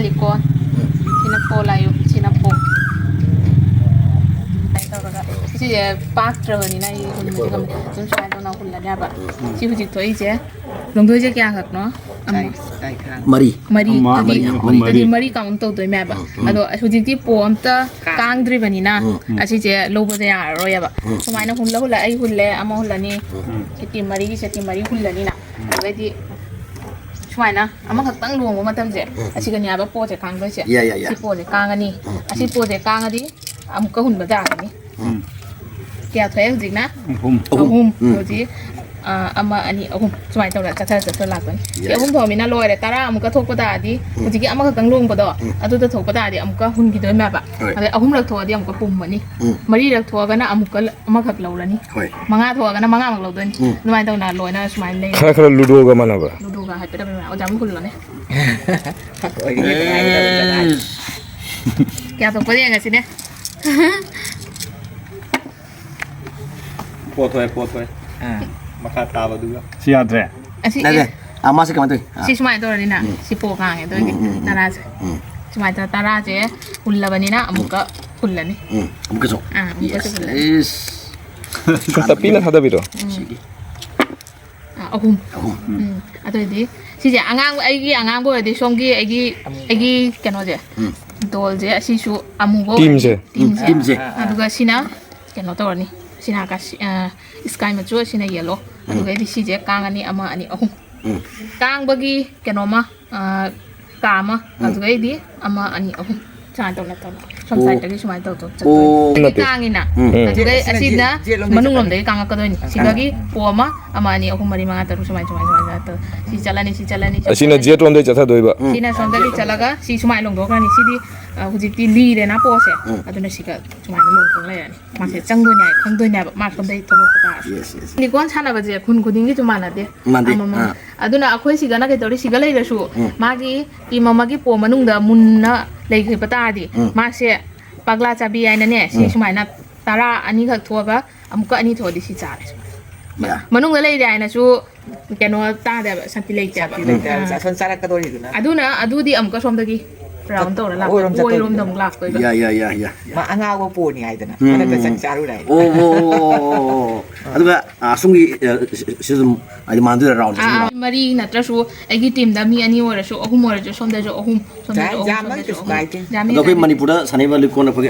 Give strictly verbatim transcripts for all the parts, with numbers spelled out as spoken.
ꯂꯤꯀꯣꯟ, ꯁꯤꯅ ꯐꯣ ꯂꯥꯏꯌꯨ, ꯁꯤꯅ ꯐꯣ꯫ ꯁꯨꯃꯥꯏꯅ ꯇꯧꯔꯒ ꯁꯤꯁꯦ ꯄꯥꯛꯇ꯭ꯔꯕꯅꯤꯅ ꯑꯩ ꯍꯨꯟꯕꯗꯤ ꯉꯝꯗꯦ꯫ ꯑꯗꯨꯝ ꯁꯨꯃꯥꯏꯅ ꯇꯧꯅ ꯍꯨꯜꯂꯅꯤ ꯍꯥꯏꯕ꯫ ꯁꯤ ꯍꯧꯖꯤꯛ ꯊꯣꯛꯏꯁꯦ ꯂꯣꯡꯗꯣꯏꯁꯦ ꯀꯌꯥꯈꯛꯅꯣ? ꯑꯃ꯫ ꯃꯔꯤ꯫ ꯃꯔꯤ꯫ ꯑꯃ, ꯑꯗꯨꯗꯤ, ꯃꯔꯤ, ꯑꯍꯨꯝ, ꯑꯗꯨꯗꯤ ꯃꯔꯤ꯫ ꯃꯔꯤ ꯀꯥꯎꯟ ꯇꯧꯗꯣꯏꯅꯦꯕ꯫ ꯎꯝ, ꯎꯝ꯫ ꯑꯗꯣ ꯍꯧꯖꯤꯛꯇꯤ ꯄꯣ ꯑꯝꯇ ꯀꯥꯡꯗ꯭ꯔꯤꯕꯅꯤꯅ ꯎꯝ, ꯎꯝ꯫ ꯑꯁꯤꯁꯦ ꯂꯧꯕꯗ ꯌꯥꯔꯔꯣꯏꯌꯦꯕ꯫ ꯎꯝ꯫ ꯁꯨꯃꯥꯏꯅ ꯍꯨꯜꯂ ꯍꯨꯜꯂ ꯑꯩ ꯍꯨꯜꯂꯦ, ꯑꯃ ꯍꯨꯜꯂꯅꯤ꯫ ꯎꯝ꯫ ꯁꯦꯇꯤ ꯃꯔꯤꯒꯤ ꯁꯦꯇꯤ ꯃꯔꯤ ꯍꯨꯜꯂꯅꯤꯅ꯫ ꯎꯝ꯫ ꯑꯗꯩꯗꯤ ꯁꯨꯃꯥꯏꯅ ꯑꯃꯈꯛꯇꯪ ꯂꯣꯡꯕ ꯃꯇꯝꯁꯦ ꯎꯝ꯫ ꯑꯁꯤꯒꯅꯦꯕ ꯄꯣꯁꯦ ꯀꯥꯡꯗꯣꯏꯁꯦ꯫ ꯌꯥꯏ, ꯌꯥꯏ, ꯌꯥꯏ꯫ ꯁꯤ ꯄꯣꯁꯦ ꯀꯥꯡꯉꯅꯤ꯫ ꯎꯝ꯫ ꯑꯁꯤ ꯄꯣꯁꯦ ꯀꯥꯡꯉꯗꯤ ꯑꯃꯨꯛꯀ ꯍꯨꯟꯕ ꯇꯥꯔꯅꯤ꯫ ꯎꯝ꯫ ꯀꯌꯥ ꯊꯣꯛꯑꯦ ꯍꯧꯖꯤꯛꯅ? ꯑꯍꯨꯝ꯫ ꯑꯍꯨꯝ꯫ ꯑꯍꯨꯝ꯫ ꯎꯝ꯫ ꯍꯧꯖꯤꯛ, ꯑ, ꯑꯃ, ꯑꯅꯤ, ꯑꯍꯨꯝ ꯁꯨꯃꯥꯏꯅ ꯇꯧꯔ ꯆꯠꯊꯔ ꯆꯠꯊꯔ ꯂꯥꯛꯇꯣꯏꯅꯤ꯫ ꯁꯤ ꯌꯥꯏ꯫ ꯑꯍꯨꯝ ꯊꯣꯛꯑꯃꯤꯅ ꯂꯣꯏꯔꯦ꯫ ꯇꯔꯥ ꯑꯃꯨꯛꯀ ꯊꯣꯛꯄ ꯇꯥꯔꯗꯤ ꯎꯝ꯫ ꯍꯧꯖꯤꯛꯀꯤ ꯑꯃꯈꯛꯇꯪ ꯂꯣꯡꯕꯗꯣ ꯎꯝ꯫ ꯑꯗꯨꯗ ꯊꯣꯛꯄ ꯇꯥꯔꯗꯤ ꯑꯃꯨꯛꯀ ꯍꯨꯟꯈꯤꯗꯣꯏꯅꯦꯕ꯫ ꯍꯣꯏ꯫ ꯑꯗꯩ ꯑꯍꯨꯝꯂꯛ ꯊꯣꯛꯑꯗꯤ ꯑꯃꯨꯛꯀ ꯄꯨꯝꯃꯅꯤ꯫ ꯎꯝ꯫ ꯃꯔꯤꯔꯛ ꯊꯣꯛꯑꯒꯅ ꯑꯃꯨꯛꯀ ꯑꯃꯈꯛ ꯂꯧꯔꯅꯤ꯫ ꯍꯣꯏ꯫ ꯃꯉꯥ ꯊꯣꯛꯑꯒꯅ ꯃꯉꯥꯃꯛ ꯂꯧꯗꯣꯏꯅꯤ꯫ ꯎꯝ꯫ ꯑꯗꯨꯃꯥꯏꯅ ꯇꯧꯅ ꯂꯣꯏꯅ ꯁꯨꯃꯥꯏꯅ ꯂꯩ꯫ ꯈꯔ ꯈꯔ ꯂꯨꯗꯣꯒ ꯃꯥꯟꯅꯕ꯭ꯔꯥ? ꯂꯨꯗꯣꯒ ꯍꯥꯏꯐꯦꯠ ꯍꯥꯏꯐꯦꯠ ꯃꯥꯟꯅ-, ꯑꯣꯖꯥ ꯑꯃꯨꯛ ꯍꯨꯜꯂꯣꯅꯦ꯫ ꯀꯌꯥ ꯊꯣꯛꯄ ꯌꯦꯡꯉꯁꯤꯅꯦ꯫ ꯄꯣꯠ ꯊꯣꯛꯑꯦ, ꯄꯣꯠ ꯊꯣꯛꯑꯦ꯫ ꯑꯥ꯫ ꯃꯈꯥ ꯇꯥꯕꯗꯨꯒ꯫ ꯁꯤ ꯌꯥꯗ꯭ꯔꯦ? ꯑꯁꯤ, ꯅꯠꯇꯦ꯫ ꯑꯦ꯫ ꯑꯥ, ꯃꯥꯁꯦ ꯀꯃꯥꯏꯅ ꯇꯧꯏ? ꯑꯥ꯫ ꯁꯤ ꯁꯨꯃꯥꯏꯅ ꯇꯧꯔꯅꯤꯅ, ꯎꯝ꯫ ꯁꯤ ꯄꯣ ꯈꯥꯡꯉꯦ ꯑꯗꯨ ꯑꯣꯏꯗꯤ ꯎꯝ, ꯎꯝ, ꯎꯝ꯫ ꯇꯔꯥꯁꯦ꯫ ꯎꯝ꯫ ꯁꯨꯃꯥꯏꯅ ꯇꯧꯔ ꯇꯔꯥꯁꯦ ꯍꯨꯜꯂꯕꯅꯤꯅ ꯎꯝ꯫ ꯑꯃꯨꯛꯀ ꯍꯨꯜꯂꯅꯤ꯫ ꯎꯝ꯫ ꯑꯃꯨꯛꯀꯁꯨ ꯌꯦꯁ, ꯍꯨꯜꯂꯅꯤ꯫ ꯏꯁ꯫ ꯁꯨꯝ ꯇꯞꯄꯤꯅ ꯊꯥꯗꯕꯤꯔꯣ? ꯎꯝ꯫ ꯁꯤꯒꯤ꯫ ꯑꯥ, ꯑꯍꯨꯝ꯫ ꯑꯍꯨꯝ꯫ ꯎꯝ꯫ ꯑꯗꯨꯑꯣꯏꯗꯤ ꯁꯤꯁꯦ ꯑꯉꯥꯡꯕ, ꯑꯩꯒꯤ ꯑꯉꯥꯡꯕ ꯑꯣꯏꯔꯗꯤ ꯁꯣꯝꯒꯤ ꯑꯩꯒꯤ, ꯑꯩꯒꯤ ꯀꯩꯅꯣꯁꯦ, ꯎꯝ꯫ ꯗꯣꯜꯁꯦ, ꯑꯁꯤꯁꯨ ꯑꯃꯨꯕ ꯑꯣꯏꯔꯅꯤ, ꯇꯤꯝꯁꯦ꯫ ꯇꯤꯝꯁꯦ꯫ ꯇꯤꯝꯁꯦ꯫ ꯑꯗꯨꯒ ꯁꯤꯅ ꯀꯩꯅꯣ ꯇꯧꯔꯅꯤ, ꯁꯤꯅ ꯀ-, ꯑ, ꯁ꯭ꯀꯥꯏ ꯃꯆꯨ, ꯁꯤꯅ ꯌꯦꯜꯂꯣ꯫ ꯎꯝ꯫ ꯑꯗꯨꯒꯩꯗꯤ ꯁꯤꯁꯦ ꯀꯥꯡꯉꯅꯤ, ꯑꯃ, ꯑꯅꯤ, ꯑꯍꯨꯝ꯫ ꯎꯝ꯫ ꯀꯥꯡꯕꯒꯤ ꯀꯩꯅꯣꯃ, ꯑ, ꯀꯥ ꯑꯃ, ꯎꯝ꯫ ꯑꯗꯨꯒꯩꯗꯤ ꯑꯃ, ꯑꯅꯤ, ꯑꯍꯨꯝ꯫ ꯁꯨꯃꯥꯏꯅ ꯇꯧꯅ ꯇꯧꯅ꯫ ꯁꯣꯝ ꯑꯣ꯫ ꯁꯥꯏꯠꯇꯒꯤ ꯁꯨꯃꯥꯏꯅ ꯇꯧ ꯇꯧ ꯑꯣ꯫ ꯆꯠꯇꯣꯏꯅꯤ꯫ ꯁꯤꯗꯤ ꯅꯠꯇꯦ꯫ ꯀꯥꯡꯉꯤꯅ꯫ ꯎꯝ꯫ ꯎꯝ꯫ ꯑꯗꯨꯒꯩ ꯁꯤꯅ ꯑꯁꯤꯅ ꯖꯦꯠ, ꯖꯦꯠ ꯂꯣꯝꯗꯒꯤ ꯃꯅꯨꯡ ꯆꯠꯀꯅꯤ꯫ ꯂꯣꯝꯗꯒꯤ ꯀꯥꯡꯉꯛꯀꯗꯣꯏꯅꯤ꯫ ꯑꯥ꯫ ꯁꯤꯗꯒꯤ ꯄꯣ ꯑꯃ, ꯑꯃ, ꯑꯅꯤ, ꯑꯍꯨꯝ, ꯃꯔꯤ, ꯃꯉꯥ, ꯇꯔꯨꯛ ꯁꯨꯃꯥꯏꯅ, ꯁꯨꯃꯥꯏꯅ, ꯁꯨꯃꯥꯏꯅ ꯇꯧ-, ꯁꯤ ꯆꯠꯂꯅꯤ, ꯁꯤ ꯆꯠꯂꯅꯤ, ꯁꯤ ꯑꯁꯤꯅ ꯆꯠꯂꯅꯤ꯫ ꯖꯦꯠ ꯂꯣꯝꯗꯒꯤ ꯆꯠꯊꯗꯣꯏꯕ꯫ ꯎꯝ꯫ ꯁꯤꯅ ꯁꯣꯝꯗꯒꯤ ꯆꯠꯂꯒ ꯁꯤ ꯁꯨꯃꯥꯏꯅ ꯂꯣꯡꯊꯣꯛꯈ꯭ꯔꯅꯤ꯫ ꯁꯤꯗꯤ, ꯑ, ꯍꯧꯖꯤꯛꯇꯤ ꯂꯤꯔꯦꯅ ꯄꯣꯁꯦ꯫ ꯎꯝ꯫ ꯑꯗꯨꯅ ꯁꯤꯒ ꯁꯨꯃꯥꯏꯅ ꯂꯣꯡꯊꯣꯛ ꯂꯩꯔꯅꯤ꯫ ꯃꯥꯁꯦ ꯆꯪꯗꯣꯏꯅꯦ ꯍꯥꯏ ꯈꯪꯗꯣꯏꯅꯦꯕ, ꯃꯥ ꯁꯣꯝꯗꯒꯤ ꯊꯣꯛꯂꯛꯄ ꯇꯥꯔꯁꯨ꯫ Yes, yes, yes. ꯂꯤꯀꯣꯟ ꯁꯥꯟꯅꯕꯁꯦ ꯈꯨꯟ ꯈꯨꯗꯤꯡꯒꯤꯁꯨ ꯃꯥꯟꯅꯗꯦ꯫ ꯃꯥꯟꯅꯗꯦ꯫ ꯑꯃꯃꯝ꯫ ꯑꯥ꯫ ꯑꯗꯨꯅ ꯑꯩꯈꯣꯏ ꯁꯤꯒꯅ ꯀꯩꯗꯧꯔꯤ, ꯁꯤꯒ ꯂꯩꯔꯁꯨ ꯎꯝ꯫ ꯃꯥꯒꯤ ꯇꯤꯝ ꯑꯃꯒꯤ ꯄꯣ ꯃꯅꯨꯡꯗ ꯃꯨꯟꯅ ꯂꯩꯈꯤꯕ ꯇꯥꯔꯗꯤ ꯎꯝ꯫ ꯃꯥꯁꯦ ꯄꯥꯒ꯭ꯂꯥ ꯆꯥꯕꯤ ꯍꯥꯏꯅꯅꯦ, ꯁꯤ ꯎꯝ꯫ ꯁꯨꯃꯥꯏꯅ ꯇꯔꯥ ꯑꯅꯤꯈꯛ ꯊꯣꯛꯑꯒ ꯑꯃꯨꯛꯀ ꯑꯅꯤ ꯊꯣꯛꯑꯗꯤ ꯁꯤ ꯆꯥꯔꯦ꯫ ꯃꯅꯨꯡꯗ ꯂꯩꯔꯦ ꯍꯥꯏꯅꯁꯨ ꯀꯩꯅꯣ ꯇꯥꯗꯦꯕ, ꯁꯥꯟꯇꯤ ꯂꯩꯇꯦꯕ꯫ ꯁꯥꯟꯇꯤ ꯂꯩꯇꯦ ꯍꯥꯏꯕ꯫ ꯑꯥ꯫ ꯑꯁꯣꯝ ꯆꯥꯔꯛꯀꯗꯣꯏꯅꯤꯗꯅ꯫ ꯑꯗꯨꯅ ꯑꯗꯨꯗꯤ ꯑꯃꯨꯛꯀ ꯁꯣꯝꯗꯒꯤ ꯔꯥꯎꯟ ꯇꯧꯔ ꯂꯥꯛꯄ, ꯑꯣꯏꯔꯣꯝ ꯆꯠꯇꯣꯏꯅꯤꯗꯅ꯫ ꯑꯣꯏꯔꯣꯝꯗ ꯑꯃꯨꯛ ꯂꯥꯛꯇꯣꯏꯕ꯫ ꯌꯥ, ꯌꯥ, ꯌꯥ, ꯌꯥ, ꯌꯥ꯫ ꯃꯥ ꯑꯉꯥꯎꯕ ꯄꯣꯅꯤ ꯍꯥꯏꯗꯅ꯫ ꯎꯝ, ꯃꯊꯛꯇ ꯎꯝ, ꯆꯪ ꯎꯝ꯫ ꯆꯥꯔꯨꯔꯦ ꯍꯥꯏꯗꯅ꯫ ꯑꯣ, ꯑꯣ, ꯑꯣ, ꯑꯣ, ꯑꯣ꯫ ꯑꯗꯨꯒ, ꯑꯥ, ꯑꯁꯣꯝꯒꯤ, ꯑ, ꯁꯤ-, ꯁꯤ ꯑꯗꯨꯝ ꯍꯥꯏꯗꯤ ꯃꯥꯟꯗꯣꯏꯔꯥ ꯔꯥꯎꯟꯁꯦ ꯑꯥ, ꯁꯨꯝ? ꯑꯥ, ꯃꯔꯤ ꯅꯠꯇ꯭ꯔꯁꯨ ꯑꯩꯒꯤ ꯇꯤꯝꯗ ꯃꯤ ꯑꯅꯤ ꯑꯣꯏꯔꯁꯨ, ꯑꯍꯨꯝ ꯑꯣꯏꯔꯁꯨ, ꯁꯣꯝꯗꯁꯨ ꯑꯍꯨꯝ, ꯁꯣꯝꯗꯁꯨ ꯌꯥꯏ, ꯑꯍꯨꯝ, ꯌꯥꯝꯃꯒ ꯁꯣꯝꯗꯁꯨ ꯀꯩꯁꯨ ꯑꯍꯨꯝ꯫ ꯀꯥꯏꯗꯦ꯫ ꯌꯥꯝꯃꯤ ꯑꯗꯣ ꯑꯩꯈꯣꯏ ꯀꯥꯏꯗꯦ꯫ ꯃꯅꯤꯄꯨꯔꯗ ꯁꯥꯟꯅꯔꯤꯕ ꯂꯤꯀꯣꯟ ꯑꯩꯈꯣꯏꯒꯤ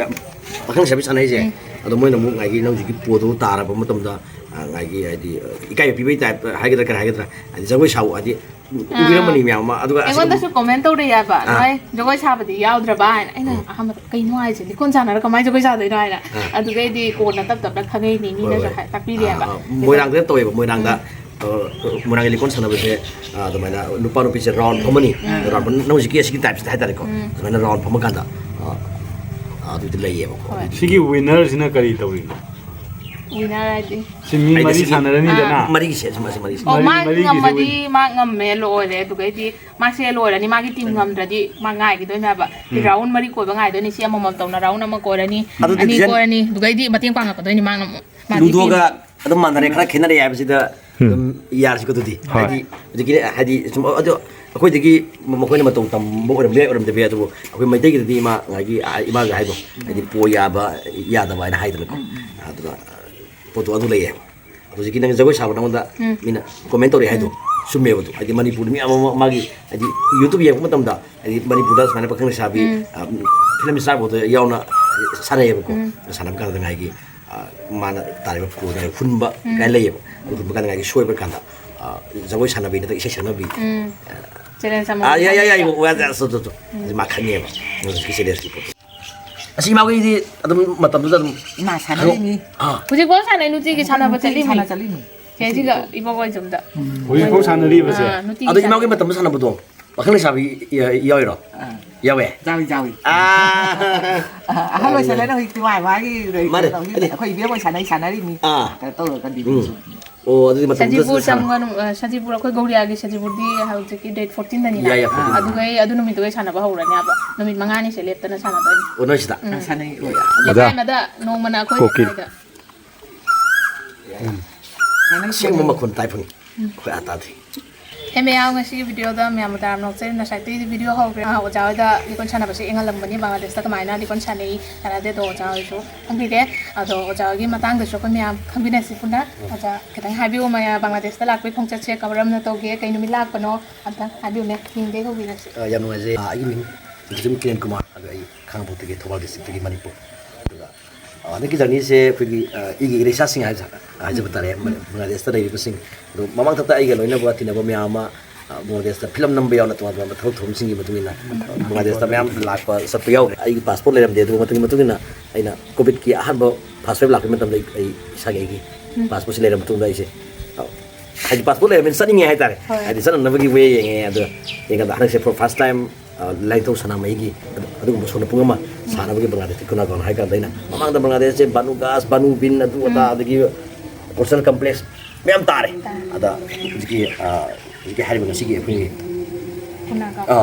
ꯄꯥꯈꯪ ꯂꯩꯁꯥꯕꯤ ꯁꯥꯟꯅꯩꯁꯦ, ꯎꯝ꯫ ꯑꯗꯣ ꯃꯣꯏꯅ ꯑꯃꯨꯛ ꯉꯁꯥꯏꯒꯤ ꯅꯪ ꯍꯧꯖꯤꯛꯀꯤ ꯄꯣꯗꯣ ꯇꯥꯔꯕ ꯃꯇꯝꯗ, ꯑ, ꯉꯁꯥꯏꯒꯤ ꯍꯥꯏꯗꯤ, ꯑ, ꯏꯀꯥꯏꯕ ꯄꯤꯕꯩ ꯇꯥꯏꯞꯇ ꯍꯥꯏꯒꯗ꯭ꯔꯥ ꯀꯔꯤ ꯍꯥꯏꯒꯗ꯭ꯔꯥ, ꯍꯥꯏꯗꯤ ꯖꯒꯣꯏ ꯁꯥꯎ ꯍꯥꯏꯗꯤ ꯑꯥ꯫ ꯎꯕꯤꯔꯝꯃꯅꯤ ꯃꯌꯥꯝ ꯑꯃ, ꯑꯗꯨꯒ ꯑꯁꯤꯒꯨꯝꯕ ꯑꯩꯉꯣꯟꯗꯁꯨ ꯀꯣꯃꯦꯟ ꯇꯧꯔꯛꯑꯦꯕ, ꯑꯥ꯫ ꯅꯣꯏ ꯖꯒꯣꯏ ꯁꯥꯕꯗꯤ ꯌꯥꯎꯗ꯭ꯔꯕ ꯍꯥꯏꯅ꯫ ꯑꯩꯅ ꯎꯝ꯫ ꯑꯍꯥꯟꯕꯗ ꯀꯩꯅꯣ ꯍꯥꯏꯁꯦ, ꯂꯤꯀꯣꯟ ꯁꯥꯟꯅꯔ ꯀꯃꯥꯏꯅ ꯖꯒꯣꯏ ꯁꯥꯗꯣꯏꯅꯣ ꯍꯥꯏꯅ꯫ ꯑꯥ꯫ ꯑꯗꯨꯗꯩꯗꯤ ꯀꯣꯟꯅ ꯇꯞ ꯇꯞꯅ ꯈꯪꯉꯛꯏꯅꯦ, ꯍꯣꯏ, ꯃꯤꯅꯁꯨ ꯍꯣꯏ꯫ ꯍꯥꯏ-, ꯇꯥꯛꯄꯤꯔꯛꯑꯦꯕ꯫ ꯑꯥ, ꯑꯥ, ꯃꯣꯏꯔꯥꯡꯗ ꯇꯧꯋꯦꯕ, ꯃꯣꯏꯔꯥꯡꯗ, ꯎꯝ꯫ ꯑ, ꯃꯣꯏꯔꯥꯡꯒꯤ ꯂꯤꯀꯣꯟ ꯁꯥꯟꯅꯕꯁꯦ, ꯑ, ꯑꯗꯨꯃꯥꯏꯅ ꯅꯨꯄꯥ ꯅꯨꯄꯤꯁꯦ ꯔꯥꯎꯟ ꯎꯝ꯫ ꯐꯝꯃꯅꯤ, ꯎꯝ꯫ ꯔꯥꯎꯟ ꯐꯝ-, ꯅꯪ ꯍꯧꯖꯤꯛꯀꯤ ꯑꯁꯤꯒꯤ ꯇꯥꯏꯞꯁꯤꯗ ꯍꯥꯏꯇꯥꯔꯦꯀꯣ, ꯎꯝ꯫ ꯑꯗꯨꯃꯥꯏꯅ ꯔꯥꯎꯟ ꯐꯝꯃꯀꯥꯟꯗ, ꯑ, ꯑ, ꯑꯗꯨꯗꯤ ꯂꯩꯌꯦꯕꯀꯣ꯫ ꯍꯣꯏ꯫ ꯁꯤꯒꯤ ꯋꯤꯟꯅꯔꯁꯤꯅ ꯀꯔꯤ ꯇꯧꯔꯤꯅꯣ? ꯋꯤꯟꯅꯔ ꯍꯥꯏꯗꯤ? ꯁꯤ ꯃꯤ ꯍꯥꯏꯗꯤ ꯃꯔꯤ ꯁꯤꯒꯤ ꯁꯥꯟꯅꯔꯅꯤꯗꯅ? ꯑꯥ꯫ ꯃꯔꯤꯒꯤꯁꯦ, ꯁꯤ ꯃꯁꯤ ꯃꯔꯤꯁꯦ꯫ ꯑꯣ, ꯃꯔꯤ, ꯃꯥ ꯃꯔꯤꯒꯤꯁꯦ ꯉꯝꯃꯗꯤ ꯋꯤꯟ-, ꯃꯥ ꯉꯝꯃꯦ, ꯂꯣꯏꯔꯦ꯫ ꯑꯗꯨꯒꯩꯗꯤ ꯃꯥꯁꯦ ꯂꯣꯏꯔꯅꯤ, ꯃꯥꯒꯤ ꯇꯤꯝ ꯎꯝ꯫ ꯉꯝꯗ꯭ꯔꯗꯤ ꯃꯥ ꯉꯥꯏꯈꯤꯗꯣꯏꯅꯦꯕ꯫ ꯎꯝ꯫ ꯔꯥꯎꯟ ꯃꯔꯤ ꯀꯣꯏꯕ ꯉꯥꯏꯗꯣꯏꯅꯤ, ꯁꯤ ꯑꯃꯃꯝ ꯇꯧꯅ ꯔꯥꯎꯟ ꯑꯃ ꯀꯣꯏꯔꯅꯤ, ꯑꯗꯨꯗꯤ ꯑꯅꯤ ꯖꯦꯟ-, ꯀꯣꯏꯔꯅꯤ, ꯑꯗꯨꯒꯩꯗꯤ ꯃꯇꯦꯡ ꯄꯥꯡꯉꯛꯀꯗꯣꯏꯅꯤ ꯃꯥꯅ ꯑꯃꯨꯛ꯫ ꯃꯥꯒꯤ ꯂꯨꯗꯣꯒ ꯇꯤꯝ ꯑꯗꯨꯝ ꯃꯥꯟꯅꯔꯦ, ꯈꯔ ꯈꯦꯠꯅꯔꯦ ꯍꯥꯏꯕꯁꯤꯗ ꯎꯝ꯫ ꯑꯗꯨꯝ ꯌꯥꯔꯁꯤꯀꯣ ꯑꯗꯨꯗꯤ꯫ ꯍꯣꯏ꯫ ꯍꯥꯏꯗꯤ ꯍꯧꯖꯤꯛꯀꯤ ꯍꯥꯏꯗꯤ ꯁꯨꯝ ꯑꯗꯣ ꯑꯩꯈꯣꯏꯗꯒꯤ ꯃꯈꯣꯏꯅ ꯃꯇꯧ ꯇꯝꯕ ꯑꯣꯏꯔꯝꯕ ꯌꯥꯏ, ꯑꯣꯏꯔꯝꯗꯕ ꯌꯥꯏ, ꯑꯗꯨꯕꯨ ꯑꯩꯈꯣꯏ ꯃꯩꯇꯩꯒꯤꯗꯗꯤ ꯏꯃꯥ ꯉꯁꯥꯏꯒꯤ, ꯑꯥ, ꯏꯃꯥꯒ ꯍꯥꯏꯗꯣ ꯍꯥꯏꯗꯤ ꯄꯣ ꯌꯥꯕ ꯌꯥꯗꯕ ꯍꯥꯏꯅ ꯍꯥꯏꯗꯅꯀꯣ꯫ ꯎꯝ, ꯎꯝ꯫ ꯑꯗꯨꯅ ꯄꯣꯠꯇꯣ ꯑꯗꯨ ꯂꯩꯌꯦꯕ꯫ ꯍꯧꯖꯤꯛꯀꯤ ꯅꯪ ꯖꯒꯣꯏ ꯁꯥꯕ ꯅꯉꯣꯟꯗ ꯎꯝ꯫ ꯃꯤꯅ ꯀꯣꯃꯦꯟ ꯇꯧꯔꯛꯑꯦ ꯍꯥꯏꯗꯣ ꯎꯝ꯫ ꯆꯨꯝꯃꯦꯕ ꯑꯗꯣ꯫ ꯍꯥꯏꯗꯤ ꯃꯅꯤꯄꯨꯔꯗ ꯃꯤ ꯑꯃ ꯑꯃ ꯃꯥꯒꯤ ꯍꯥꯏꯗꯤ YouTube ꯌꯦꯡꯉꯛꯄ ꯃꯇꯝꯗ ꯍꯥꯏꯗꯤ ꯃꯅꯤꯄꯨꯔꯗ ꯁꯨꯃꯥꯏꯅ ꯄꯥꯈꯪ ꯂꯩꯁꯥꯕꯤ, ꯎꯝ꯫ ꯑ, ꯐꯤꯂꯝ ꯁ꯭ꯇꯥꯔ ꯐꯥꯎꯗ ꯌꯥꯎꯅ ꯁꯥꯟꯅꯩꯌꯦꯕꯀꯣ꯫ ꯎꯝ꯫ ꯁꯥꯟꯅꯕ ꯀꯥꯟꯗ ꯉꯥꯏꯒꯤ, ꯑ, ꯃꯥꯅ ꯇꯥꯔꯤꯕ ꯄꯣꯠꯇꯣ ꯍꯨꯟꯕ ꯎꯝ꯫ ꯀꯥꯏꯅ ꯂꯩꯌꯦꯕ꯫ ꯑꯗꯨ ꯍꯨꯟꯕ ꯀꯥꯟꯗ ꯉꯥꯏꯒꯤ ꯁꯣꯏꯕ ꯀꯥꯟꯗ, ꯑ, ꯖꯒꯣꯏ ꯁꯥꯟꯅꯕꯤ ꯅꯠꯇ꯭ꯔꯒ ꯏꯁꯩ ꯁꯛꯅꯕꯤ꯫ ꯎꯝ꯫ ꯑ, ꯆꯦꯂꯦꯟꯖ ꯑꯃ ꯑꯥ, ꯌꯥꯏ, ꯌꯥꯏ, ꯌꯥꯏ, ꯌꯥꯏ, ꯂꯥꯛꯀꯅꯤꯕ꯫ ꯋꯥ, ꯌꯥꯏ, ꯑꯁ, ꯑꯗꯨ, ꯑꯗꯨ꯫ ꯎꯝ꯫ ꯍꯧꯖꯤꯛꯀꯤ ꯆꯦꯂꯦꯟꯖꯀꯤ ꯄꯣꯠꯇꯣ꯫ ꯑꯁꯤ ꯏꯃꯥꯈꯣꯏꯗꯤ ꯑꯗꯨꯝ ꯃꯇꯝꯗꯨꯗ ꯑꯗꯨꯝ ꯏꯃꯥ ꯁꯥꯟꯅꯔꯤꯃꯤ꯫ ꯑꯥ꯫ ꯍꯧꯖꯤꯛꯐꯥꯎ ꯁꯥꯟꯅꯩ, ꯅꯨꯡꯇꯤꯒꯤ ꯁꯥꯟꯅꯕ ꯅꯨꯡꯇꯤꯒꯤ ꯆꯠꯂꯤꯃꯤ꯫ ꯁꯥꯟꯅ ꯆꯠꯂꯤꯃꯤ꯫ ꯆꯦꯁꯤꯒ ꯏꯕꯣꯛ ꯍꯣꯏ ꯌꯨꯝꯗ꯫ ꯎꯝ꯫ ꯍꯧꯖꯤꯛꯐꯥꯎ ꯁꯥꯟꯅꯔꯤꯕꯁꯦ? ꯑꯥ, ꯅꯨꯡꯇꯤꯒꯤ ꯑꯗꯣ ꯁꯥꯟꯅꯩ꯫ ꯏꯃꯥꯒꯤ ꯃꯇꯝꯗ ꯁꯥꯟꯅꯕꯗꯣ ꯄꯥꯈꯪ ꯂꯩꯁꯥꯕꯤ ꯌꯥ-, ꯌꯥꯎꯔꯤꯔꯣ? ꯑꯥ꯫ ꯌꯥꯎꯋꯦ? ꯌꯥꯎꯏ, ꯌꯥꯎꯏ꯫ ꯑꯥ꯫ ꯑꯥ, ꯑꯍꯜ ꯑꯣꯏꯁꯜꯂꯛꯑꯦ ꯍꯧꯖꯤꯛꯇꯤ, ꯃꯥꯏ ꯃꯥꯒꯤ ꯃꯥꯅꯦ, ꯀꯩꯅꯣ ꯇꯧꯔꯤ꯫ ꯑꯗꯨꯗꯤ ꯑꯩꯈꯣꯏ ꯏꯕꯦꯝ ꯍꯣꯏ ꯁꯥꯟꯅꯩ, ꯁꯥꯟꯅꯔꯤꯃꯤ꯫ ꯑꯥ꯫ ꯀꯩꯅꯣ ꯇꯧꯔꯒꯗꯤ ꯎꯝ꯫ ꯑꯩꯈꯣꯏꯁꯨ꯫ ꯑꯣ, ꯑꯗꯨꯗꯤ ꯃꯇꯝꯗꯨꯗ ꯁꯖꯤꯕꯨ ꯁꯥꯟꯅ- ꯆꯪꯕ ꯅꯨ-, ꯑ, ꯁꯖꯤꯕꯨ ꯑꯩꯈꯣꯏ ꯒꯧꯔꯤꯌꯥꯒꯤ ꯁꯖꯤꯕꯨꯗꯤ ꯍꯧꯖꯤꯛꯀꯤ date fourteen ꯗꯅꯤꯅ꯫ ꯌꯥꯏ, ꯌꯥꯏ, fourteen ꯗꯅꯤ꯫ ꯑꯗꯨꯒꯩ ꯑꯗꯨ ꯅꯨꯃꯤꯠꯇꯨꯒꯩ ꯁꯥꯟꯅꯕ ꯍꯧꯔꯅꯦꯕ꯫ ꯅꯨꯃꯤꯠ ꯃꯉꯥꯅꯤꯁꯦ ꯂꯦꯞꯇꯅ ꯁꯥꯟꯅꯗꯣꯏꯅꯤ꯫ ꯑꯣ, ꯅꯣꯏ ꯁꯤꯗ? ꯎꯝ꯫ ꯑꯥ, ꯁꯥꯟꯅꯩ꯫ ꯑꯣ, ꯌꯥꯏ꯫ ꯑꯣꯖꯥ꯫ ꯂꯩꯀꯥꯏ ꯑꯃꯗ ꯅꯣꯡꯃꯅ ꯑꯩꯈꯣꯏ ꯀꯣꯀꯤꯜ꯫ ꯂꯩꯀꯥꯏꯗ꯫ ꯎꯝ꯫ ꯑꯁꯦꯡꯕ ꯃꯈꯣꯟ ꯇꯥꯏ ꯐꯪꯉꯤ꯫ ꯑꯩꯈꯣꯏ ꯑꯥ ꯇꯥꯗ꯭ꯔꯤ꯫ ꯍꯦ ꯃꯌꯥꯝ, ꯉꯁꯤꯒꯤ ꯚꯤꯗꯤꯑꯣꯗ ꯃꯌꯥꯝꯕꯨ ꯇꯔꯥꯝꯅ ꯑꯣꯛꯆꯔꯤ꯫ ꯉꯁꯥꯏꯗꯒꯤ ꯚꯤꯗꯤꯑꯣ ꯍꯧꯈ꯭ꯔꯦ꯫ ꯑꯥ, ꯑꯣꯖꯥ ꯍꯣꯏꯗ ꯂꯤꯀꯣꯟ ꯁꯥꯟꯅꯕꯁꯦ ꯌꯦꯡꯍꯜꯂꯝꯕꯅꯤ꯫ ꯕꯪꯒ꯭ꯂꯥꯗꯦꯁꯇ ꯀꯃꯥꯏꯅ ꯂꯤꯀꯣꯟ ꯁꯥꯟꯅꯩ, ꯀꯥꯟꯅꯗꯦꯗꯣ ꯑꯣꯖꯥ ꯍꯣꯏꯁꯨ ꯈꯪꯕꯤꯔꯦ꯫ ꯑꯗꯣ ꯑꯣꯖꯥ ꯍꯣꯏꯒꯤ ꯃꯇꯥꯡꯗꯁꯨ ꯑꯩꯈꯣꯏ ꯃꯌꯥꯝ ꯈꯪꯃꯤꯟꯅꯁꯤ ꯄꯨꯟꯅ꯫ ꯑꯣꯖꯥ, ꯈꯤꯇꯪ ꯍꯥꯏꯕꯤꯌꯨ, ꯃꯌꯥꯝ ꯕꯪꯒ꯭ꯂꯥꯗꯦꯁꯇ ꯂꯥꯛꯄꯒꯤ ꯈꯣꯡꯆꯠꯁꯦ ꯀꯔꯝꯅ ꯇꯧꯒꯦ, ꯀꯩ ꯅꯨꯃꯤꯠ ꯂꯥꯛꯄꯅꯣ, ꯑꯝꯇꯪ ꯍꯥꯏꯕꯤꯌꯨꯅꯦ꯫ ꯃꯤꯡꯗꯩ ꯍꯧꯕꯤꯔꯁꯤ꯫ ꯑ, ꯌꯥꯝ ꯅꯨꯡꯉꯥꯏꯖꯩ꯫ ꯑ, ꯑꯩꯒꯤ ꯃꯤꯡ ꯃꯨꯈꯤꯖꯝ ꯀꯤꯔꯟ ꯀꯨꯃꯥꯔ, ꯑꯗꯣ ꯑꯩ ꯈꯥꯉꯕꯣꯛꯇꯒꯤ, ꯊꯧꯕꯥꯜ ꯗꯤꯁꯇ꯭ꯔꯤꯛꯇꯒꯤ, ꯃꯅꯤꯄꯨꯔ꯫ ꯑꯗꯨꯒ, ꯑ, ꯍꯟꯗꯛꯀꯤ ꯖꯔꯅꯤꯁꯦ ꯑꯩꯈꯣꯏꯒꯤ, ꯑ, ꯏꯒꯤ ꯏꯔꯩꯆꯥꯁꯤꯡ ꯍꯥꯏꯕ, ꯍꯥꯏꯖꯕ ꯇꯥꯔꯦ꯫ ꯎꯝ꯫ ꯕꯪꯒ꯭ꯂꯥꯗꯦꯁꯇ ꯂꯩꯔꯤꯕꯁꯤꯡ, ꯑꯗꯣ ꯃꯃꯥꯡ ꯊꯛꯇ ꯑꯩꯒ ꯂꯣꯏꯅꯕ ꯇꯤꯟꯅꯕ ꯃꯌꯥꯝ ꯑꯃ, ꯑ, ꯕꯪꯒ꯭ꯂꯥꯗꯦꯁꯇ ꯐꯤꯂꯝ ꯅꯝꯕ ꯌꯥꯎꯅ ꯇꯣꯉꯥꯟ ꯇꯣꯉꯥꯟꯕ ꯊꯕꯛ ꯊꯧꯔꯝꯁꯤꯡꯒꯤ ꯃꯇꯨꯡ ꯏꯟꯅ, ꯑ, ꯕꯪꯒ꯭ꯂꯥꯗꯦꯁꯇ ꯃꯌꯥꯝ ꯂꯥꯛꯄ ꯆꯠꯄ ꯌꯥꯎꯈ꯭ꯔꯦ꯫ ꯑꯩꯒꯤ ꯄꯥꯁꯄꯣꯔꯠ ꯂꯩꯔꯝꯗꯦ, ꯑꯗꯨꯒ ꯃꯇꯨꯡ ꯃꯇꯨꯡ ꯏꯟꯅ ꯑꯩꯅ ꯀꯣꯚꯤꯗꯀꯤ ꯑꯍꯥꯟꯕ ꯐꯥꯔꯁ ꯋꯦꯚ ꯂꯥꯛꯄꯒꯤ ꯃꯇꯝꯗ ꯑꯩ, ꯑꯩ ꯏꯁꯥꯒꯤ ꯑꯩꯒꯤ ꯎꯝ꯫ ꯄꯥꯁꯄꯣꯔꯠꯁꯤ ꯂꯩꯔꯕ ꯃꯇꯨꯡꯗ ꯑꯩꯁꯦ, ꯑ, ꯍꯥꯏꯗꯤ ꯄꯥꯁꯄꯣꯔꯠ ꯂꯩꯔꯕꯅꯤꯅ ꯆꯠꯅꯤꯡꯉꯦ ꯍꯥꯏꯇꯥꯔꯦ꯫ ꯍꯣꯏ꯫ ꯍꯥꯏꯗꯤ ꯆꯠꯅꯅꯕꯒꯤ ꯋꯦ ꯌꯦꯡꯉꯦ꯫ ꯑꯗꯣ ꯌꯦꯡꯀꯥꯟꯗ ꯍꯟꯗꯛꯁꯦ for first time, ꯑ, ꯂꯥꯏꯅꯤꯡꯊꯧ ꯁꯅꯥꯃꯍꯤꯒꯤ ꯑꯗꯨ-, ꯑꯗꯨꯒꯨꯝꯕ ꯁꯣꯟꯅ ꯄꯨꯡ ꯑꯃ ꯁꯥꯟꯅꯕꯒꯤ ꯕꯪꯒ꯭ꯂꯥꯗꯦꯁꯀꯤ ꯈꯨꯟꯅꯥꯏꯒ ꯍꯥꯏ ꯀꯥꯟꯗ ꯑꯩꯅ ꯃꯃꯥꯡꯗ ꯕꯪꯒ꯭ꯂꯥꯗꯦꯁꯁꯦ ꯕꯥꯅꯨ ꯒꯥꯁ, ꯕꯥꯅꯨ ꯕꯤꯟ, ꯑꯗꯨ ꯑꯗꯥ, ꯎꯝ꯫ ꯑꯗꯒꯤ ꯀꯜꯆꯔꯦꯜ ꯀꯝꯄ꯭ꯂꯦꯛꯁ ꯃꯌꯥꯝ ꯇꯥꯔꯦ꯫ ꯇꯥꯔꯦ꯫ ꯑꯗ ꯍꯧꯖꯤꯛꯀꯤ, ꯑ, ꯍꯧꯖꯤꯛꯀꯤ ꯍꯥꯏꯔꯤꯕ ꯉꯁꯤꯒꯤ ꯑꯩꯈꯣꯏꯒꯤ, ꯈꯨꯟꯅꯥꯏꯒ꯫ ꯑ,